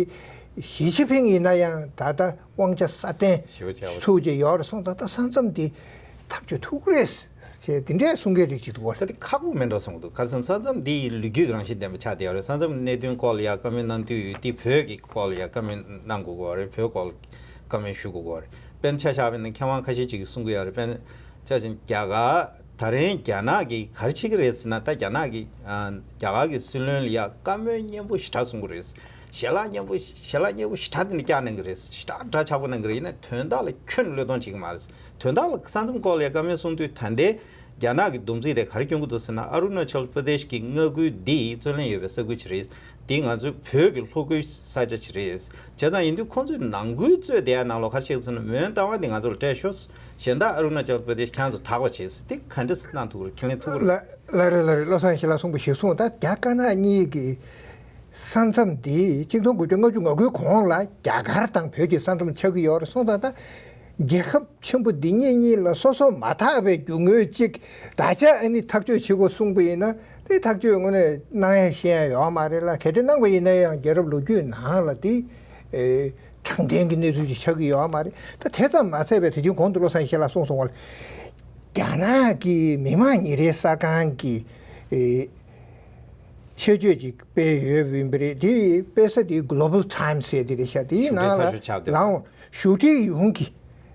ཞི་ཅིན་ཕིང་ཡིན་ན་ཡང་ད་ལྟ་དབང་ཆ་སྲ་བརྟན་ཞེ་པོ་ཅིག་ཡོད་རེད་སོང་། ད་ལྟ་ས་མཚམས་འདི་ཐག་གཅོད་ཐུབ་ཀྱི་རེད་ཅེས་དེ་འདྲའི་གསུང་མཁན་རིགས་ཅིག་འདུག་བ། ད་དེ་ཁག་པོ་མེད་འགྲོ་བསམ་གྱི་འདུག་ག་རེ་ཟེར་ན་ས་མཚམས་འདི་ལོ་རྒྱུས་ཀྱི་རང་བཞིན་ལྡན་པ་ཆགས་བསྡད་ཡོད་རེད། ས་མཚམས་གནད་དོན་སྐོར་ལ་ཡ་བཀའ་མོལ་གནང་དུས་འདི་བོད་ཀྱི་སྐོར་ལ་ཡ་བཀའ་མོལ་གནང་དགོས་ཀྱི་ཡོད་རེད། བོད་སྐོར་ལ་བཀའ་མོལ་ཞུ་དགོས་ཀྱི་ཡོད་རེད། དཔེར་ན་ཆ་བཞག་པ་ཡིན་ན་མཁས་དབང་ཁ་ཤས་ཅིག་གིས་གསུང་གི་ཡོད་རེད། དཔེར་ན་ཆ་བཞག་རྒྱ་གར་ད་རིང་རྒྱ་ནག་གིས་ག་རེ་བྱེད་ཀྱི་རེད་ཟེར་ན། ད་རྒྱ་ནག་གིས་ཨ་རྒྱ་གར་གྱི་སྲིད་བློན་ལ་ཡ་བཀའ་མོལ་སྙན་པོ་ཞེ་དྲག་གསུང་གི་རེད། ཞལ་ལག་སྙན་པོ་ཞལ་ལག་སྙན་པོ་ཞེ་དྲག་དེ་འདྲ་བཀྱག་གནང་གི་རེད། ཞེ་དྲག་འདྲ་ཆགས་པོ་གནང་གི་རེད། ཡིན་ན་དོན་དག་ལ་ཁྱོན་ནས་བློས་གཏོང་བྱེད་ཀྱི་མ་རེད། དོན་དག་ལ་ས་མཚམས་སྐོར་ལ་ཡ་བཀའ་མོལ་གསུང་དུས། ད་ལྟའི་རྒྱ་ནག་གི་སྡོམ་རྩིས་དེ་ག་རེ་སྐྱོན་གྱི་འདུག་ཟེར་ན། ཨ་རུ་ན་ཅལ་པྲ་དེཤ་གི་མངའ་ཁུལ་འདི་རྩོད་ལེན་ཡོད་པའི་ས་ཁུལ་ཅིག་རེད། འདི་ང་ཚོའི་བོད་ཀྱི་ལྷོ་ཁུལ་ས་ཆ་ཅིག་རེད། བྱས་ཙང་ཡིན་དུས་ཁོང་ཚོས་ནང་ཁུལ་རྩོད་བསྡད་ཡ་ནང་ལོགས་ག་རེ་བྱེད་ཀྱི་འདུག་ཟེར་ན། མོན་རྟ་དབང་འདི་ང་ཚོ་ལ་སྤྲད་ཤོག་གཞན་དག་ཨ་རུ་ན་ཅལ་པྲ་དེཤ་ཁྱེད་ཚོ་དག་པ་བྱེད་ཟེར། དེ་ག་འདྲ་གནང་ཐུབ་ཀྱི་རེད། ཁས་ལེན་ཐུབ་ཀྱི་རེད། ལགས་རེད། ལགས་རེད། བློ་བཟང་ཡེ་ཤེས་ལགས་གསུངས་པ་ཞིག་གསུངས། ད་རྒྱ་དཀར་ནག་གཉིས་ཀྱི་ས་མཚམས་འདི་གཅིག་སྟོང་དགུ་བརྒྱ་ལྔ་བཅུ་ང་དགུའི་གོང་ལ་རྒྱ་གར་དང་བོད་ཀྱི་ས་མཚམས་ཆགས་ཀྱི་ཡོད་རེད་སོང་། ད་ལྟ་རྒྱལ་ཁབ་ཆེན་པོ་འདི་གཉིས་གཉིས་ལ་སོ་སོ་མ་ཐག་པའི་རྒྱུ་དངོས་གཅིག་ད་ཆ་ཨ་ནི་ཐག་གཅོད་བྱེད་དགོས་གསུངས་པ་ཡིན་ན། དེ་ཐག་གཅོད་དངོས་གནས་གནང་ཡ་ཤེས་ཡ་ཡོད་མ་རེད་ལ། གལ་ཏེ་གནང་བ་ཡིན་ན་ཡང་རྒྱལ་རབས་ལོ་རྒྱུས་ནང་ལ་དེ་ཨེ་དྲང་བདེན་གྱི་གནས་ཚུལ་ཅིག་ཆགས་ཀྱི་ཡོད་མ་རེད། ད་དེ་ཙམ་མ་ཚད་པའི་དེ་བཞིན་གོང་དུ་བློ་བཟང་ཡེ་ཤེས་ལགས་གསུངས་སོང་བ་ལ། རྒྱ་ནག་གི་མི་དམངས་ཉིན་རེའི་གསར་ཁང་གི་ཨེ་ཆེད་བརྗོད་ཅིག་སྤེལ་ཡོད་པ་ཡིན་པ་རེད། དེ་སྤེལ་ས་དེ་Global Times་ཟེར་དེ་རེད་ཤག་དེའི་ནང་ལ་ལའང་བཞུགས་ཁྲི་ཡོངས་ཀྱི་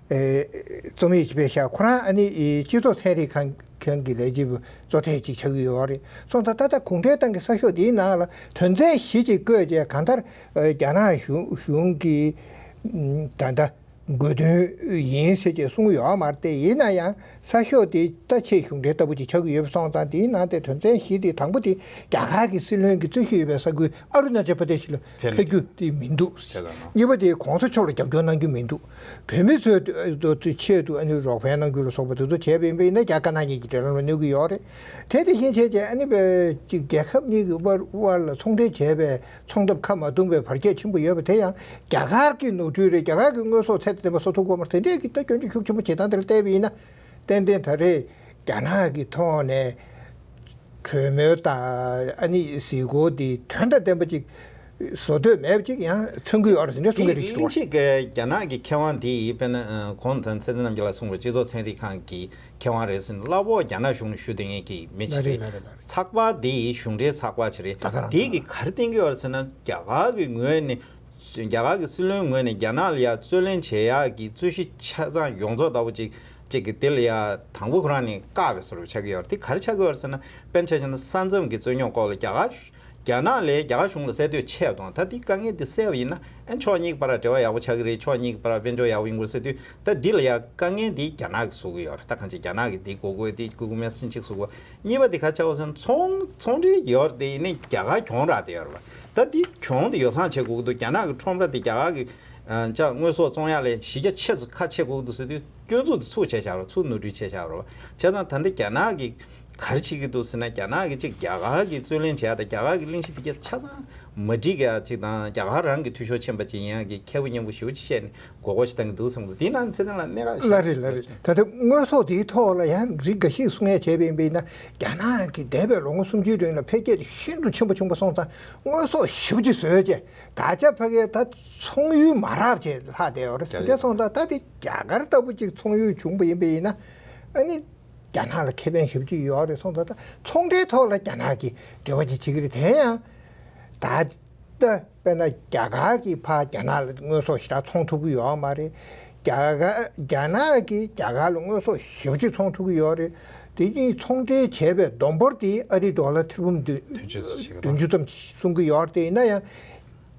རྩོམ་ཡིག་ཅིག་སྤེལ་ཤག་ཁོ་རང་ཨ་ནི་སྤྱི་ཚོགས་ཚན་རིག་ཁང་ཁང་གི་ལས་བྱེད་པ་གཙོ་ཐད་ཅིག་ཆགས་ཀྱི་ཡོད་རེད། སོང་ཙང་ད་ལྟ་གུང་ཁྲན་ཏང་གི་གསར་ཤོག་འདིའི་ནང་ལ་དོན་ཚན་བཞི་ཅིག་བཀོད་རྗེས་གང་ལྟར་རྒྱ་ནག་གཞུང་གཞུང་གི་ད་ལྟ་དགོས་འདུན་ཡིན་ཟེར་ཅེས་གསུངས་ཡོད་མ་རེད་དེ། ཡིན་ན་ཡང་གསར་ཤོག་དེ་ད་ཆེས་གཞུང་འབྲེལ་ལྟ་བུ་ཅིག་ཆགས་ཀྱི་ཡོད་པ་སོང་ཙང་། དེའི་ནང་དེ་དོན་ཚན་བཞི་དེ་དང་པོ་དེ་རྒྱ་གར་གྱི་སྲིད་བློན་གྱི་རྩོད་གཞི་ཡོད་པའི་ས་ཁུལ་ཨ་རུ་ན་ཅལ་པར་དེ་ཤི་ལ་ཕེབས་རྒྱུ་དེ་མི་འདུག། གཉིས་པ་དེ་གོང་ས་མཆོག་ལ་རྒྱབ་སྐྱོར་གནང་རྒྱུ་མི་འདུག། བོད་མི་ཚོའི་ཆེད་དུ་ཨ་ནི་རོགས་ཕན་གནང་རྒྱུ་ལ་སོགས་པ་དེ་ཚོ་བྱས་པ་ཡིན་པ་ཡིན་ན་རྒྱ་དཀར་ནག་གཉིས་ཀྱི་འབྲེལ་ལམ་ལ་གནོད་ཀྱི་ཡོད་རེད། དེ་དེ་བཞིན་བྱས་རྗེས་ཨ་ནི་རྒྱལ་ཁབ་གཉིས་ཀྱི་དབར་དབར་ལ་ཚོང་འབྲེལ་བྱས་པའི་ཚོང་འདབས་ཁ་མ་བརྡུངས་པའི་བར་ཁྱད་ཆེན་པོ་ཡོད་པ་དེ་ཡང་རྒྱ་གར་གྱི་ནོར་འཁྲུལ་རེད། རྒྱ་གར་གྱི་དངོས་ཟོག་ཚད་ལྡན་པ་བཟོ་ཐུབ་ཀྱི་ཡོད་མ་རེད། དེ་འདྲས་ཀྱི་ད་སྐྱོན་བརྗོད་ཤུགས་ཆེན་པོ་བྱེད་སྟངས་དེ་ལ་བལྟས་པ་ཡིན་ན། ཏན་ཏན་ད་རེས་རྒྱ་ནག་གི་ཐོག་ནས་གྲོས་མོལ་དང་ཨ་ནི་གཟིགས་སྐོར་འདི་དོན་དང་ལྡན་པ་ཅིག་བཟོ་འདོད་མེད་པ་ཅིག་ཡང་མཚོན་གྱི་ཡོད་རེད་ཟེར་འདྲ་གསུང་གི་རེད་ཞུ་གླེང་གཏུག་བ། གཅིག་གི་རྒྱ་ནག་གི་མཁས་དབང་འདི་ཡིས་དཔེར་ན་གོང་དུ་ཚེ་བརྟན་རྣམ་རྒྱལ་ལགས་གསུངས་པ་སྤྱི་ཚོགས་ཚན་རིག་ཁང་གི་མཁས་དབང་རེད་ཟེར་ན། གླ་ཕོགས་རྒྱ་ནག་གཞུང་ལ་ཞུ་བསྡད་མཁན་གྱི་མི་ཅིག་རེད། ཚགས་པར་འདི་ཡི་གཞུང་འབྲེལ་ཚགས་པར་ཅིག་རེད། དེ་གིས་ག་རེ་བསྟན་གྱི་ཡོད་རེད་ཟེར་ན། རྒྱ་གར་གྱི་ངོས་ནས་རྒྱ་གར་གྱི་སྲིད་བློན་ངོས་ནས་རྒྱ་ནག་ལ་ཡ་རྩོད་ལེན་བྱེད་ཡག་གི་རྩོད་གཞི་ཆ་ཚང་ཡོངས་རྫོགས་ལྟ་བུ་ཅིག་ཅིག་གི་དེ་ལ་ཡ་དང་པོ་ཁོ་རང་ནས་བཀག་པའི་བཟོ་འདྲ་ཆགས་ཀྱི་ཡོད་རེད། དེ་ག་རེ་ཆགས་ཀྱི་ཡོད་རེད་ཟེར་ན། དཔེར་ན་ཆ་བཞག་ན་ས་མཚམས་ཀྱི་རྩོད་རྙོག་སྐོར་ལ་རྒྱ་གར་རྒྱ་ནག་ལས་རྒྱ་གར་གཞུང་ལ་གསལ་སྟོན་བྱས་པ་དང་། ད་དེ་དཀའ་ངལ་དེ་སེལ་བ་ཡིན་ན་ཨ་ཕྱོགས་གཉིས་ཀྱི་བར་ལ་འབྲེལ་བ་ཡག་པོ་ཆགས་ཀྱི་རེད། ཕྱོགས་གཉིས་ཀྱི་བར་ལ་དཔལ་འབྱོར་ཡག་པོ་ཡོང་གི་རེད་ཟེར་དུས། ད་འདི་ལ་ཡ་དཀའ་ངལ་འདི་རྒྱ་ནག་གིས་བཟོ་གི་ཡོད་རེད། ད་གང་ཅི་རྒྱ་ནག་གིས་འདི་དགོས་དགོས་འདི་དགོས་དགོས་མེད་ཟེར་ཅིག་བཟོ་དགོས། གཉིས་པ་འདི་ག་རེ་ཆགས་ཡོད་ཟེར་ན། ཚོང་ཚོང་འབྲེལ་ཡོད་རེད་དེ། ཡིན་ནའི་རྒྱ་གར་གྱོང་རག་བསྡད་ཡོད་རེད་པ། ད་འདི་གྱོང་འདི་ཡོ་བསྲང་བྱེད་དགོས་ཀྱི་འདུག། རྒྱ་ནག་གི་ཁྲོམ་ར་དེ་རྒྱ་གར་གྱི་ཨ་ཅག་དངོས་ཟོག་བཙོང་ཡག་ལས་གཞི་རྒྱ་ཆེ་ཙམ་ཁ་ཕྱེ་དགོས་ཀྱི་འདུག་ཟེར་དུས། སྐྱོན་འཛུགས་དེ་ཚུར་བྱས་བཞག་རོགས། ཚུར་ནོར་འཁྲུལ་བྱས་བཞག་རོགས། བྱས་ཙང་ད་འདི་རྒྱ་ནག་གིས་ག་རེ་བྱེད་ཀྱི་འདུག་ཟེར་ན། རྒྱ་ནག་གིས་ཅིག་རྒྱ་གར་གྱི་རྩོད་ལེན་བྱེད་ཡག་དང་རྒྱ་གར་གྱི་གླེང་གཞི་དེ་ག་ཆ་ཚང་མ་འགྲིག་ཡག་ཅིག་དང་། རྒྱ་གར་རང་གི་འཐུས་ཤོར་ཕྱིན་པ་ཅིག་ཡིན་ཡག་གི་ཁྱད་པར་སྙན་པོ་ཞེ་པོ་ཅིག་བཤད་ནས་མགོ་སྐོར་ཞིག་བཏང་གི་འདུག་བསམ་གི་འདུག། དེའི་ནང་ཚེ་བརྟན་ལགས་གནད་འགག་ལ་རེད་ལ་རེད། ད་ལྟ་དངོས་ཟོག་དེའི་ཐོག་ལ་ཡང་རིགས་འགའ་ཞིག་གསུང་ཡ་བྱས་པ་ཡིན་པ་ཡིན་ན། རྒྱ་ནག་གི་འདས་པའི་ལོ་ངོ་སུམ་ཅུའི་རིང་ལ་འཕེལ་རྒྱས་དེ་ཤིན་ཏུ་ཆེན་པོ་བྱུང་པ་སོང་ཙང་དངོས་ཟོག་ཞེ་པོ་ཅིག་བཟོས་རྗེས་ད་ཆ་ཕ་གིར་ད་ཚོང་ཡུལ་མ་རབས་ཅིག་ལྷག་བསྡད་ཡོད་རེད་ཟེར་དེ་སོང་ཙང་། ད་དེ་རྒྱ་གར་ལྟ་བུ་ཅིག་ཚོང་ཡུལ་བྱུང་པ་ཡིན་པ་ཡིན་ན་ཨ་ནི་རྒྱ་ནག་ལ་ཁེ་ཕན་ཞེ་པོ་ཅིག་ཡོད་རེད། སོང་ཙང་ད་ཚོང་འབྲེལ་ཐོག་ལ་རྒྱ་ནག་གིས་འབྲེལ་བ་ཅིག་བྱེད་ཀྱི་རེད། དེ་ཡང་ད། ད་དཔེར་ན་རྒྱ་གར་གྱིས་ཕར་རྒྱ་ནག་ལ་དངོས་ཟོག་ཞེ་དྲག་ཚོང་ཐུབ་ཀྱི་ཡོད་མ་རེད། རྒྱ་གར་རྒྱ་ནག་གིས་རྒྱ་གར་ལ་དངོས་ཟོག་ཞེ་པོ་ཅིག་ཚོང་ཐུབ་ཀྱི་ཡོད་རེད། དེ་བཞིན་ཚོང་འབྲེལ་བྱས་པའི་བསྡོམས་འབོར་དེ་ཨ་རིའི་ཌོ་ལར་ཐེར་འབུམ་བདུན་བདུན་ཅུ་ཙམ་ཞིག་གསུང་གི་ཡོད་རེད། དེ་ཡིན་ན་ཡང་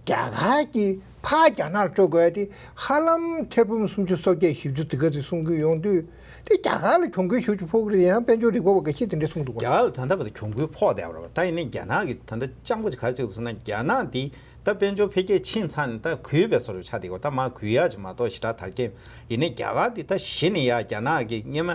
རྒྱ་གར་གྱིས་ཕར་རྒྱ་ནག་ལ་སྤྲོད་དགོས་དེ་ཧ་ལམ་ཐེར་འབུམ་སུམ་ཅུ་སོ་བརྒྱད་བཞི་བཅུ་དེ་ག་ཚོད་གསུང་གི་ཡོང་དུས། དེ་རྒྱ་གར་ལ་གྱོང་གུན་ཞེ་པོ་ཅིག་ཕོག་གི་རེད། ཡང་དཔལ་འབྱོར་རིག་པ་བ་འགའ་ཤས་དེ་འདྲ་གསུང་འདུག་ག། རྒྱ་གར་ལ་ད་ལྟ་བར་དུ་གྱོང་གུན་ཕོག་བསྡད་པ་རེད་པ། ད་ཡིན་ནའི་རྒྱ་ནག་གིས་ད་ལྟ་སྤྱང་པོ་ཅིག་ག་རེ་བྱེད་འདུག་ཟེར་ན། རྒྱ་ནག་འདི་ད་དཔལ་འབྱོར་འཕེལ་རྒྱས་ཕྱིན་ཚར་ནས་ད་གུད་པའི་བཟོ་འདྲ་ཆགས་བསྡད་ཀྱི་ཡོད། ད་མར་གུད་ཡག་ཅིག་མ་གཏོགས་ཞེ་དྲག་དར་རྒྱས། ཡིན་ནའི་རྒྱ་གར་འདི་ད་གཞི་ནས་ཡ་རྒྱ་ནག་གི་སྔོན་མ་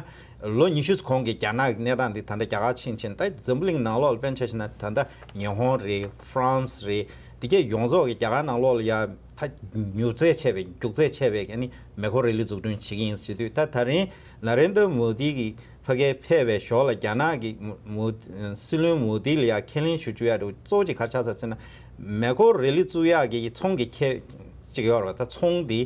ལོ་ཉི་ཤུ་ཙམ་གོང་གི་རྒྱ་ནག་གི་གནས་སྟངས་འདི་ད་ལྟ་རྒྱ་གར་ཕྱིན་ཕྱིན། ད་འཛམ་བུ་གླིང་ནང་ལོགས་ལ་དཔེར་ན་ཆ་བཞག་ན། ད་ལྟ་ཉི་ཧོང་རེད། ཧྥ་རན་སི་རེད། དེ་གའི་ཡོངས་རྫོགས་ཀྱི་རྒྱ་གར་ནང་ལོགས་ལ་ཡ་ད་མྱུར་ཚད་ཆེ་བའི་རྒྱུག་ཚད་ཆེ་བའི་ཨ་ནི་མེ་འཁོར་རི་ལི་འཛུགས་སྐྲུན་བྱེད་ཀྱི་ཡིན་ཟེར་དུས། ད་ད་རིང་ན་རེན་དྲ་མོ་དི་གི་ཕ་གིར་ཕེབས་པའི་ཞོར་ལ་རྒྱ་ནག་གི་མོ་སྲིད་བློན་མོ་དི་ལ་ཡ་ཁས་ལེན་ཞུ་བཅུག་ཡ་འདྲ་བོ་གཙོ་བོ་ཅིག་ག་རེ་ཆགས་ཚར་ཟེར་ན། མེ་འཁོར་རི་ལི་བཙུགས་ཡག་གི་ཚོང་གི་ཁྱད་ཅིག་ཡོད་རེད་པ། ད་ཚོང་འདི་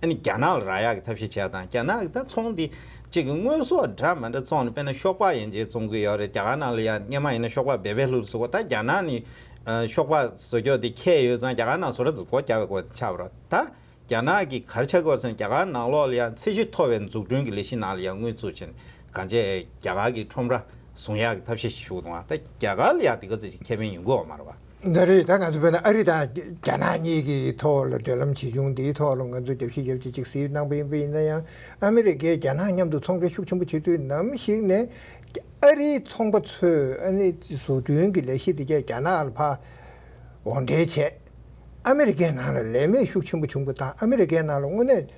ཨ་ནི་རྒྱ་ནག་ལ་རག་ཡག་གི་ཐབས་ཤེས་བྱས་དང་། རྒྱ་ནག་གི་ད་ཚོང་འདི་ཅིག་གི་དངོས་ཟོག་འདྲ་མི་འདྲ་བཙོང་ནས། དཔེར་ན་ཤོག་སྦག་ཡན་ཆད་བཙོང་གི་ཡོད་རེད། རྒྱ་གར་ནང་ལ་ཡ་སྔོན་མ་ཡིན་ན་ཤོག་སྦག་བེ་བེ་ལྷུ་ལ་བཟོ་གོ། ད་རྒྱ་ནག་ནས་ཨ་ཤོག་སྦག་བཟོ་རྒྱུ་དེ་ཁྱད་ཡོད་ཙང་རྒྱ་གར་ནང་བཟོ་གྲྭ་ཚོ་སྒོ་རྒྱག་པའི་སྐོར་དེ་ཆགས་པ་རེད། ད་རྒྱ་ནག་གིས་ག་རེ་བྱ་དགོས་ཟེར་ན། རྒྱ་གར་ནང་ལོགས་ལ་ཡ་ཚད་གཞི་མཐོ་བའི་འཛུགས་སྐྲུན་གྱི་ལས་གཞི་ནང་ལ་ཡ་དངུལ་བཙུགས་བྱས་ནས་གང་བྱས་རྒྱ་གར་གྱི་ཁྲོམ་ར་བཟུང་ཡག་གི་ཐབས་ཤེས་ཤིག་ཞུ་གི་འདུག་ཨ། ད་རྒྱ་གར་ལ་ཡ་དེ་ག་ཚོད་ཅིག་ཁེ་ཕན་ཡོང་གི་ཡོད་མ་རེད་པ། འདི་རེད། ད་ང་ཚོ་དཔེར་ན་ཨ་རི་དང་རྒྱ་ནག་གཉིས་ཀྱི་ཐོག་ལ་འབྲེལ་ལམ་ཇི་བྱུང་དེའི་ཐོག་ལ་ང་ཚོས་རྒྱབ་བཤད་རྒྱབ་བྱས་ཅིག་གཟིགས་གནང་པ་ཡིན་པ་ཡིན་ན་ཡང་། ཨ་མི་རི་ཀས་རྒྱ་ནག་མཉམ་དུ་ཚོང་འབྲེལ་ཤུགས་ཆེན་པོ་བྱེད་དུས། ནམ་ཞིག་ནས་ཨ་རིའི་ཚོང་པ་ཚོས་ཨ་ནི་བཟོ་སྐྲུན་གྱི་ལས་གཞི་དེ་གས་རྒྱ་ནག་ལ་ཕར་འོར་འདྲེན་བྱས། ཨ་མི་རི་ཀའི་ནང་ལ་ལས་མེད་ཤུགས་ཆེན་པོ་བྱུང་པ་དང་། ཨ་མི་རི་ཀའི་ནང་ལ་དངོས་གནས་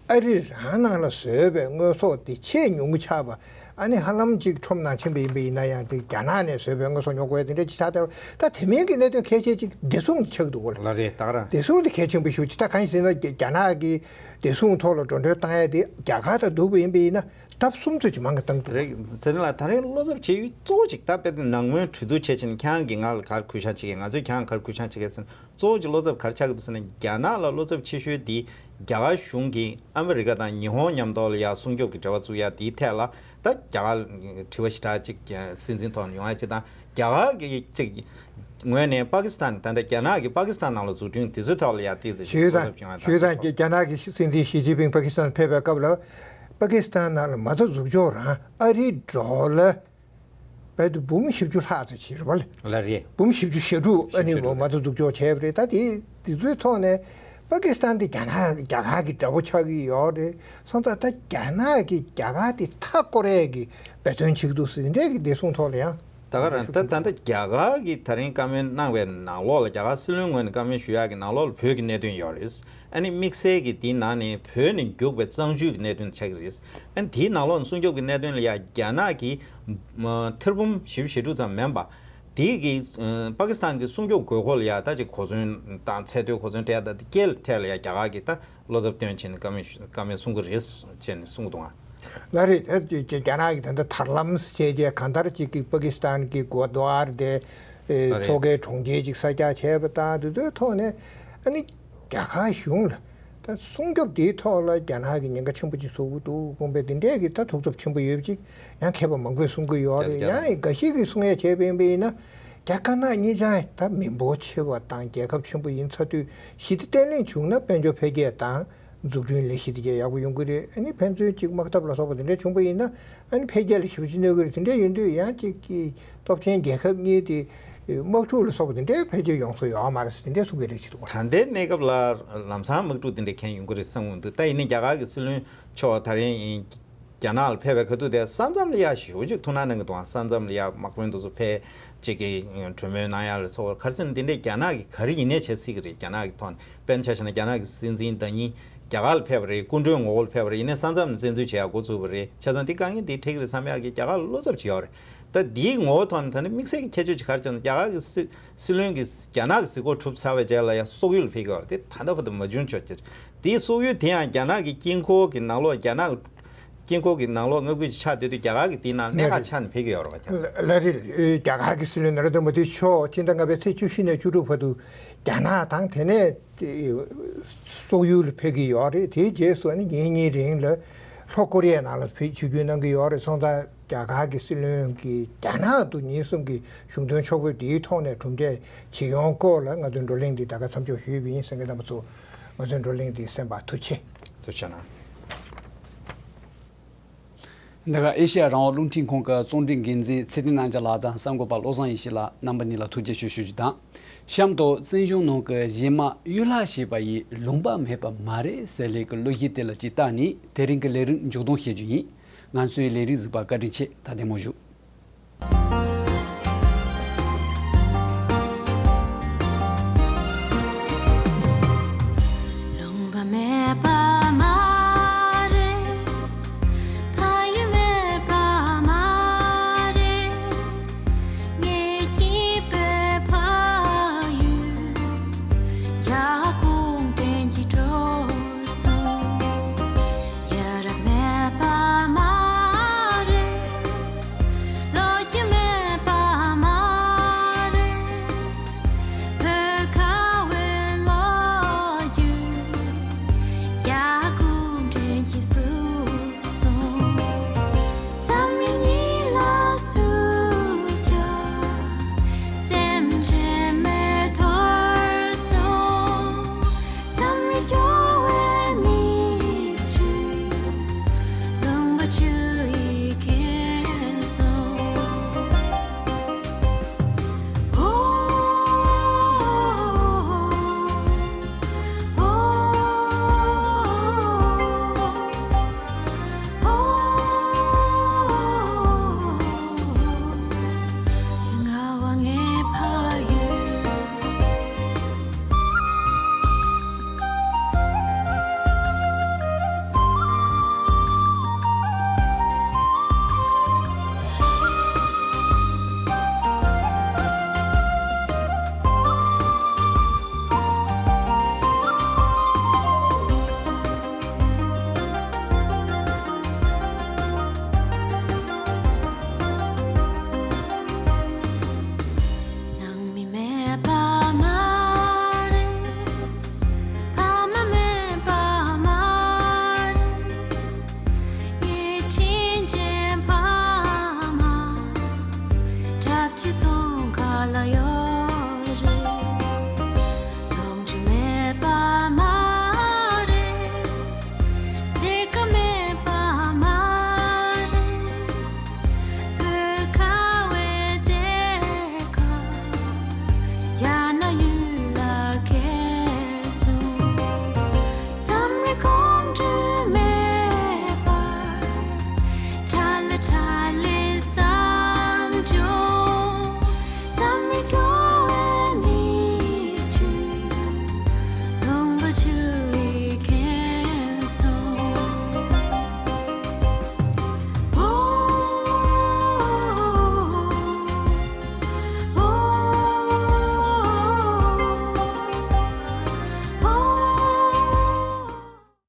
ཨ་རི་རང་ནང་ལ་བཟོས་པའི་དངོས་ཟོག་དེ་ཆེས་ཉུང་ངུ་ཆགས་པ། ཨ་ནི་ཧ་ལམ་ཅིག་ཁྲོམ་ནང་ཕྱིན་པ་ཡིན་པ་ཡིན་ན་ཡང་། དེ་རྒྱ་ནག་ནས་བཟོས་པའི་དངོས་ཟོག་ཉོ་དགོས་ཡ་དེ་འདྲ་ཅིག་ཆགས་བསྡད་པ། ད་དེ་མིན་གྱི་གནད་དོན་གལ་ཆེ་ཅིག་བདེ་སྲུང་ཆགས་འདུག་གོ་ལ། ལ་རེད། ད་ག་རང་བདེ་སྲུང་དེ་གལ་ཆེན་པོ་ཞེ་པོ་ཅིག། ད་གང་ཡིན་ཟེར་ན། རྒྱ་རྒྱ་ནག་གིས་བདེ་སྲུང་ཐོག་ལ་འགྲོ་གྲོན་བཏང་ཡ་དེ་རྒྱ་གར་དང་བསྡུར་བ་ཡིན་པ་ཡིན་ན་ལྡབ་གསུམ་ཚོད་ཅིག་མང་གི་བཏང་འདུག་གོ། རེད། ཚེ་རིང་ལགས། ད་རིང་བློ་འཚབ་བྱེད་ཡུལ་གཙོ་བོ་ཅིག། ད་དཔེར་ན་ནང་མོལ་གྲོས་བསྡུར་བྱས་ཕྱིན། ཁྱེད་རང་གིས་ང་ལ་ག་རེ་གུས་ཞབས་བྱེད་ཀྱི། ང་ཚོས་ཁྱེད་རང་ག་རེ་གུས་ཞབས་བྱེད་ཀྱི་ཟེར་ན། གཙོ་བོ་ཅིག་བློ་འཚབ་ག་རེ་ཆགས་ཀྱི་འདུག་ཟེར་ན། རྒྱ་ནག་ལ་བློ་འཚབ་ཆེ་ཤོས་དེ་རྒྱ་གར་གཞུང་གིས་ཨ་མི་རི་ཀ་དང་ཉི་ཧོང་མཉམ་དུ་ལ་ཡ་སྲུང་སྐྱོབ་ཀྱི་འབྲེལ་བ་བཙུགས་ཡ་དེའི་ཐད་ལ། ད་རྒྱ་གར་དྲི་བ་ཞེ་དྲག་ཅིག་སྲིད་འཛིན་ཐོག་ནས་ཡོང་ཡ་ཅིག་དང་། རྒྱ་གར་གྱི་ཅིག་ངོས་ནས་པ་ཀི་སི་ཐན། ད་ལྟ་རྒྱ་ནག་གིས་པ་ཀི་སི་ཐན་ནང་ལ་འཛུགས་སྐྲུན་དེ་ཚོའི་ཐོག་ལ་ཡང་ཏོག་ཙམ་ཞུས་དང་། ཞུས་དང་། རྒྱ་ནག་གི་སྲིད་འཛིན་ཞི་ཅིན་ཕིང་པ་ཀི་སི་ཐན་ཕེབས་པའི་སྐབས་ལ། པ་ཀི་སི་ཐན་ནང་ལ་མ་རྩ་འཛུགས་ཕྱོགས་རང་ཨ་རིའི་ཌོ་ལར་བལ་དུ་འབུམ་བཞི་བཅུ་ལྷག་ཙམ་ཅིག་རེད་པ། ལ་རེད། འབུམ་བཞི་བཅུ་ཞེ་དྲུག་ཨ་ནི་བཞི་བཅུ་མ་རྩ་འཛུགས་ཕྱོགས་བྱས་པ་རེད། ད་དེ་དེ་ཚོའི་ཐོག་ནས་པ་ཀི་སི་ཐན་དེ་རྒྱ་ནག་རྒྱ་གར་གྱི་དགྲ་བོ་ཆགས་ཀྱི་ཡོད་རེད། སོང་ཙང་ད་རྒྱ་ནག་གིས་རྒྱ་གར་དེ་མཐའ་བསྐོར་ཡས་ཀྱི་འབད་བརྩོན་བྱེད་ཀྱི་འདུག་ཟེར་འདྲས་ཀྱི་བདེ་སྲུང་ཐོག་ལ་ཡང་། ད་ག་རང་ད་ད་ལྟ་རྒྱ་གར་གྱིས་ད་རིང་བཀའ་མོལ་གནང་བའི་ནང་ལོགས་ལ། རྒྱ་གར་སྲིད་བློན་ངོས་ནས་བཀའ་མོལ་ཞུ་ཡག་གི་ནང་ལོགས་ལ་བོད་ཀྱི་གནད་དོན་ཡོད་རེད། ཨ་ནི་དམིགས་བསལ་གྱིས་དེའི་ནང་ནས་བོད་ནས་རྒྱུག་པའི་གཙང་ཆུ་གི་གནད་དོན་ཆགས་ཀྱི་རེད། ཨ་ནི་དེའི་ནང་ལོགས་ནས་སྲུང་སྐྱོབ་ཀྱི་གནད་དོན་ལ་ཡ་རྒྱ་ནག་གིས་མ་ཐེར་འབུམ་བཞི་བཅུ་ཞེ་དྲུག་ཙམ་མིན་པ། དེ་གི་ཨ་པ་ཀི་སི་ཐན་གྱི་སྲུང་སྐྱོབ་དགོས་མཁོ་ལ་ཡ་ད་ཅིག་གོ་མཚོན་དང་ཚད་མཐོའི་གོ་མཚོན་སྤྲད་ཡ་ད་དེ་སྐད་ལ་ཐད་ལ་ཡ་རྒྱ་གར་གྱིས་ད་བློ་འཚབ་སྟོན་བྱས་ནས་བཀའ་མོལ་བཀའ་མོལ་གསུང་གི་རེད་ཅེས་ནས་གསུང་གི་འདུག་ཨ། ལགས་རེད། ད་རྒྱ་ནག་གིས་ད་ལྟ་ཐར་ལམ་བྱས་རྗེས་གང་ལྟར་ཅིག་གིས་པ་ཀི་སི་ཐན་གྱི་གོ་དོ་ཨར་དེ་ཨེ་ལགས་རེད། མཚོ་ཁའི་གྲོང་ཁྱེར་ཅིག་གསར་རྒྱག་བྱས་པ་དང་དེ་ཚོའི་ཐོག་ནས་ཨ་ནི་རྒྱ་གར་གཞུང་ལ་ད་སྲུང་སྐྱོབ་དེའི་ཐོག་ལ་རྒྱ་ནག་གིས་ཉེན་ཁ་ཆེན་པོ་ཅིག་བཟོ་གི་འདུག་དགོངས་པའི་དེ་འདྲས་ཀྱི་ད་ཐུགས་འཚབ་ཆེན་པོ་ཡོད་པ་ཅིག་ཡང་མཁས་པ་མང་པོས་གསུང་གི་ཡོད་རེད། རྒྱ་ཡང་འགའ་ཞིག་གིས་གསུང་ཡས་བྱས་པ་ཡིན་པ་ཡིན་ན། རྒྱ་དཀར་ནག་གཉིས་ཆ་ད་མི་འབོར་ཆེ་བ་དང་རྒྱལ་ཁབ་ཆེན་པོ་ཡིན་ཚར་དུས་ཞི་བདེ་བརྟན་ལྷིང་བྱུང་ན་དཔལ་འབྱོར་འཕེལ་རྒྱས་དང་འཛུགས་སྐྲུན་ལས་གཞི་དེ་གས་ཡག་པོ་ཡོང་གི་རེད། ཨ་ནི་ཕན་ཚུན་གཅིག་དམག་འཐབ་ལ་སོགས་པ་དེ་འདྲས་བྱུང་པ་ཡིན་ན་ཨ་ནི་འཕེལ་རྒྱས་ལ་ཞེ་པོ་ཅིག་གནོད་ཀྱི་རེད། དེ་འདྲས་ཡིན་དུས་ཡང་གཅིག་གི་སྟོབས་ཆེན་རྒྱལ་ཁབ་གཉིས་དེ་དམག་འཁྲུག་ལ་སོགས་པ་དེ་འདྲས་འཕེལ་རྒྱས་ཡོང་ས་ཡོད་མ་རེད་ཟེར་དེ་འདྲས་གསུང་གི་རེད་ཅེས་འདུག་ག་ད་ལྟའི་གནས་སྐབས་ལ་ལམ་སང་དམག་འཁྲུག་དེ་འདྲས་གང་ཡོང་གི་རེད་བསམ་གྱི་མི་འདུག་ད་ཡིན་ནའི་རྒྱ་གར་གྱི་སྲིད་བློན་མཆོག་ད་རིང་ཡིན། རྒྱ་ནག་ལ་ཕེབས་པའི་ཁ་ཐུག་དེ་ས་མཚམས་ལ་ཡ་ཞེ་པོ་ཅིག་ཐུགས་སྣང་གནང་གི་འདུག་ཨང་། ས་མཚམས་ལ་ཡ་དམག་དཔོན་དེ་ཚོ་ཕེབས་ཅིག་གིས་གྲོས་མོལ་གནང་ཡ་ལ་སོགས་པ་ག་རེ་ཟེར་ན་དེ་འདྲས་རྒྱ་ནག་གིས་ག་རེ་ཡིན་ནའི་བྱེད་སྲིད་ཀྱི་རེད། རྒྱ་ནག་གི་ཐོག་ནས་དཔེར་ན་ཆ་བཞག་ན་རྒྱ་ནག་གི་སྲིད་འཛིན་ཟླ་ཉིན་རྒྱ་གར་ལ་ཕེབས་པ་རེད། སྐུ་མགྲོན་ངོ་བོ་ལ་ཕེབས་པ་རེད། ཡིན་ནའི་ས་མཚམས་ནས་བཙན་འཛུལ་བྱེད་ཡ་འགོ་བཙུགས་པ་རེད། བྱས་ཙང་དེ་དཀའ་ངལ་དེ་འཕྲད་ཀྱི་རེད་བསམ་ཡག་གི་རྒྱ་གར་ལ་བློ་འཚབ་ཅིག་ཡོད་རེད། ད་དེའི་ངོ་བོ་ཐོག་ནས་ད་ནི་དམིགས་བསལ་གྱི་ཁྱད་ཆོས་ཅིག་ག་རེ་བྱས་ན་རྒྱ་གར་གྱི་སྲིད་སྲིད་བློན་གྱིས་རྒྱ་ནག་གི་གཟིགས་སྐོར་གྲུབ་ཚར་བའི་རྗེས་ལ་ཡང་སོག་ཡུལ་ལ་ཕེབས་ཀྱི་ཡོད་རེད། དེ་ད་ལྟ་བར་དུ་མ་བྱུང་ཆོག་ཅིག་དེའི་སོག་ཡུལ་དེ་ཡང་རྒྱ་ནག་གི་དཀྱིལ་འཁོར་གྱི་ནང་ལོགས། རྒྱ་ནག་དཀྱིལ་འཁོར་གྱི་ནང་ལོགས་མངའ་ཁུལ་ཅིག་ཆགས་བསྡད་དུས་རྒྱ་གར་གྱི་དེའི་ནང་གནད་འགག་ཆགས་ནས་ཕེབས་ཀྱི་ཡོད་རེད་པ། ལགས་རེད། རྒྱ་གར་གྱི་སྲིད་བློན་ན་རེན་དྲ་མོ་དི་མཆོག་སྤྱི་ཟླ་ལྔ་པའི་ཚེས་བཅུ་བཞི་ནས་བཅུ་དྲུག་བར་དུ་རྒྱ་ནག་དང་དེ་ནས་སོག་ཡུལ་ལ་ཕེབས་ཀྱི་ཡོད་རེད། དེའི་རྗེས་སུ་ཨ་ནི་ཉིན་གཉིས་རིང་ལ་ལྷོ་ཀོ་རི་ཡའི་ནང་ལ་ཕེབས་ཆིབས་བསྒྱུར་གནང་གི་ཡོད་རེད། སོང་ཙང་རྒྱ་གར་གྱི་སྲིད་བློན་གྱིས་རྒྱ་ནག་ཏུ་ཉིན་གསུམ་གྱི་གཞུང་དོན་ཕྱོགས་ཕེབས་དེའི་ཐོག་ནས་གྲུབ་འབྲས་ཇི་ཡོང་སྐོར་ལ་ང་ཚོའི་བགྲོ་གླེང་འདི་ད་ག་མཚམས་འཇོག་ཞུས་པ་ཡིན། གསན་མཁན་རྣམ་པ་ཚོ་ང་ཚོའི་བགྲོ་གླེང་འདི་གསན་པར་ཐུགས་རྗེ་ཆེ། ཐུགས་རྗེ་གནང་། འདི་ག་ཨེ་ཤེ་ཡ་རང་དབང་རླུང་འཕྲིན་ཁང་གི་རྩོམ་སྒྲིག་འགན་འཛིན་ཚེ་བརྟན་རྣམ་རྒྱལ་ལགས་དང་གསར་འགོད་པ་བློ་བཟང་ཡེ་ཤེས་ལགས་རྣམ་པ་གཉིས་ལ་ཐུགས་རྗེ་ཆེ་ཞུ་རྒྱུ་དང་། གཤམ་དུ་བཙན་གཞུང་ནང་གི་གཞས་མ་གཡུ་ལྷ་ཞེས་པ་ཡི་ལུང་པ་མེད་པ་མ་རེད་ཟེར་ལེ་གི་གླུ་གཞས་དེ་ལ་ཅིག་བལྟས་ནས་དེ་རིང་གི་ལས་རིམ་མཇུག་སྡོམ་བྱེད་རྒྱུ་ཡིན། ང་ཚོའི་ལས་རིམ་གཟིགས་པར་བཀའ་དྲིན་ཆེ། ད་བདེ་མོ་བཞུགས།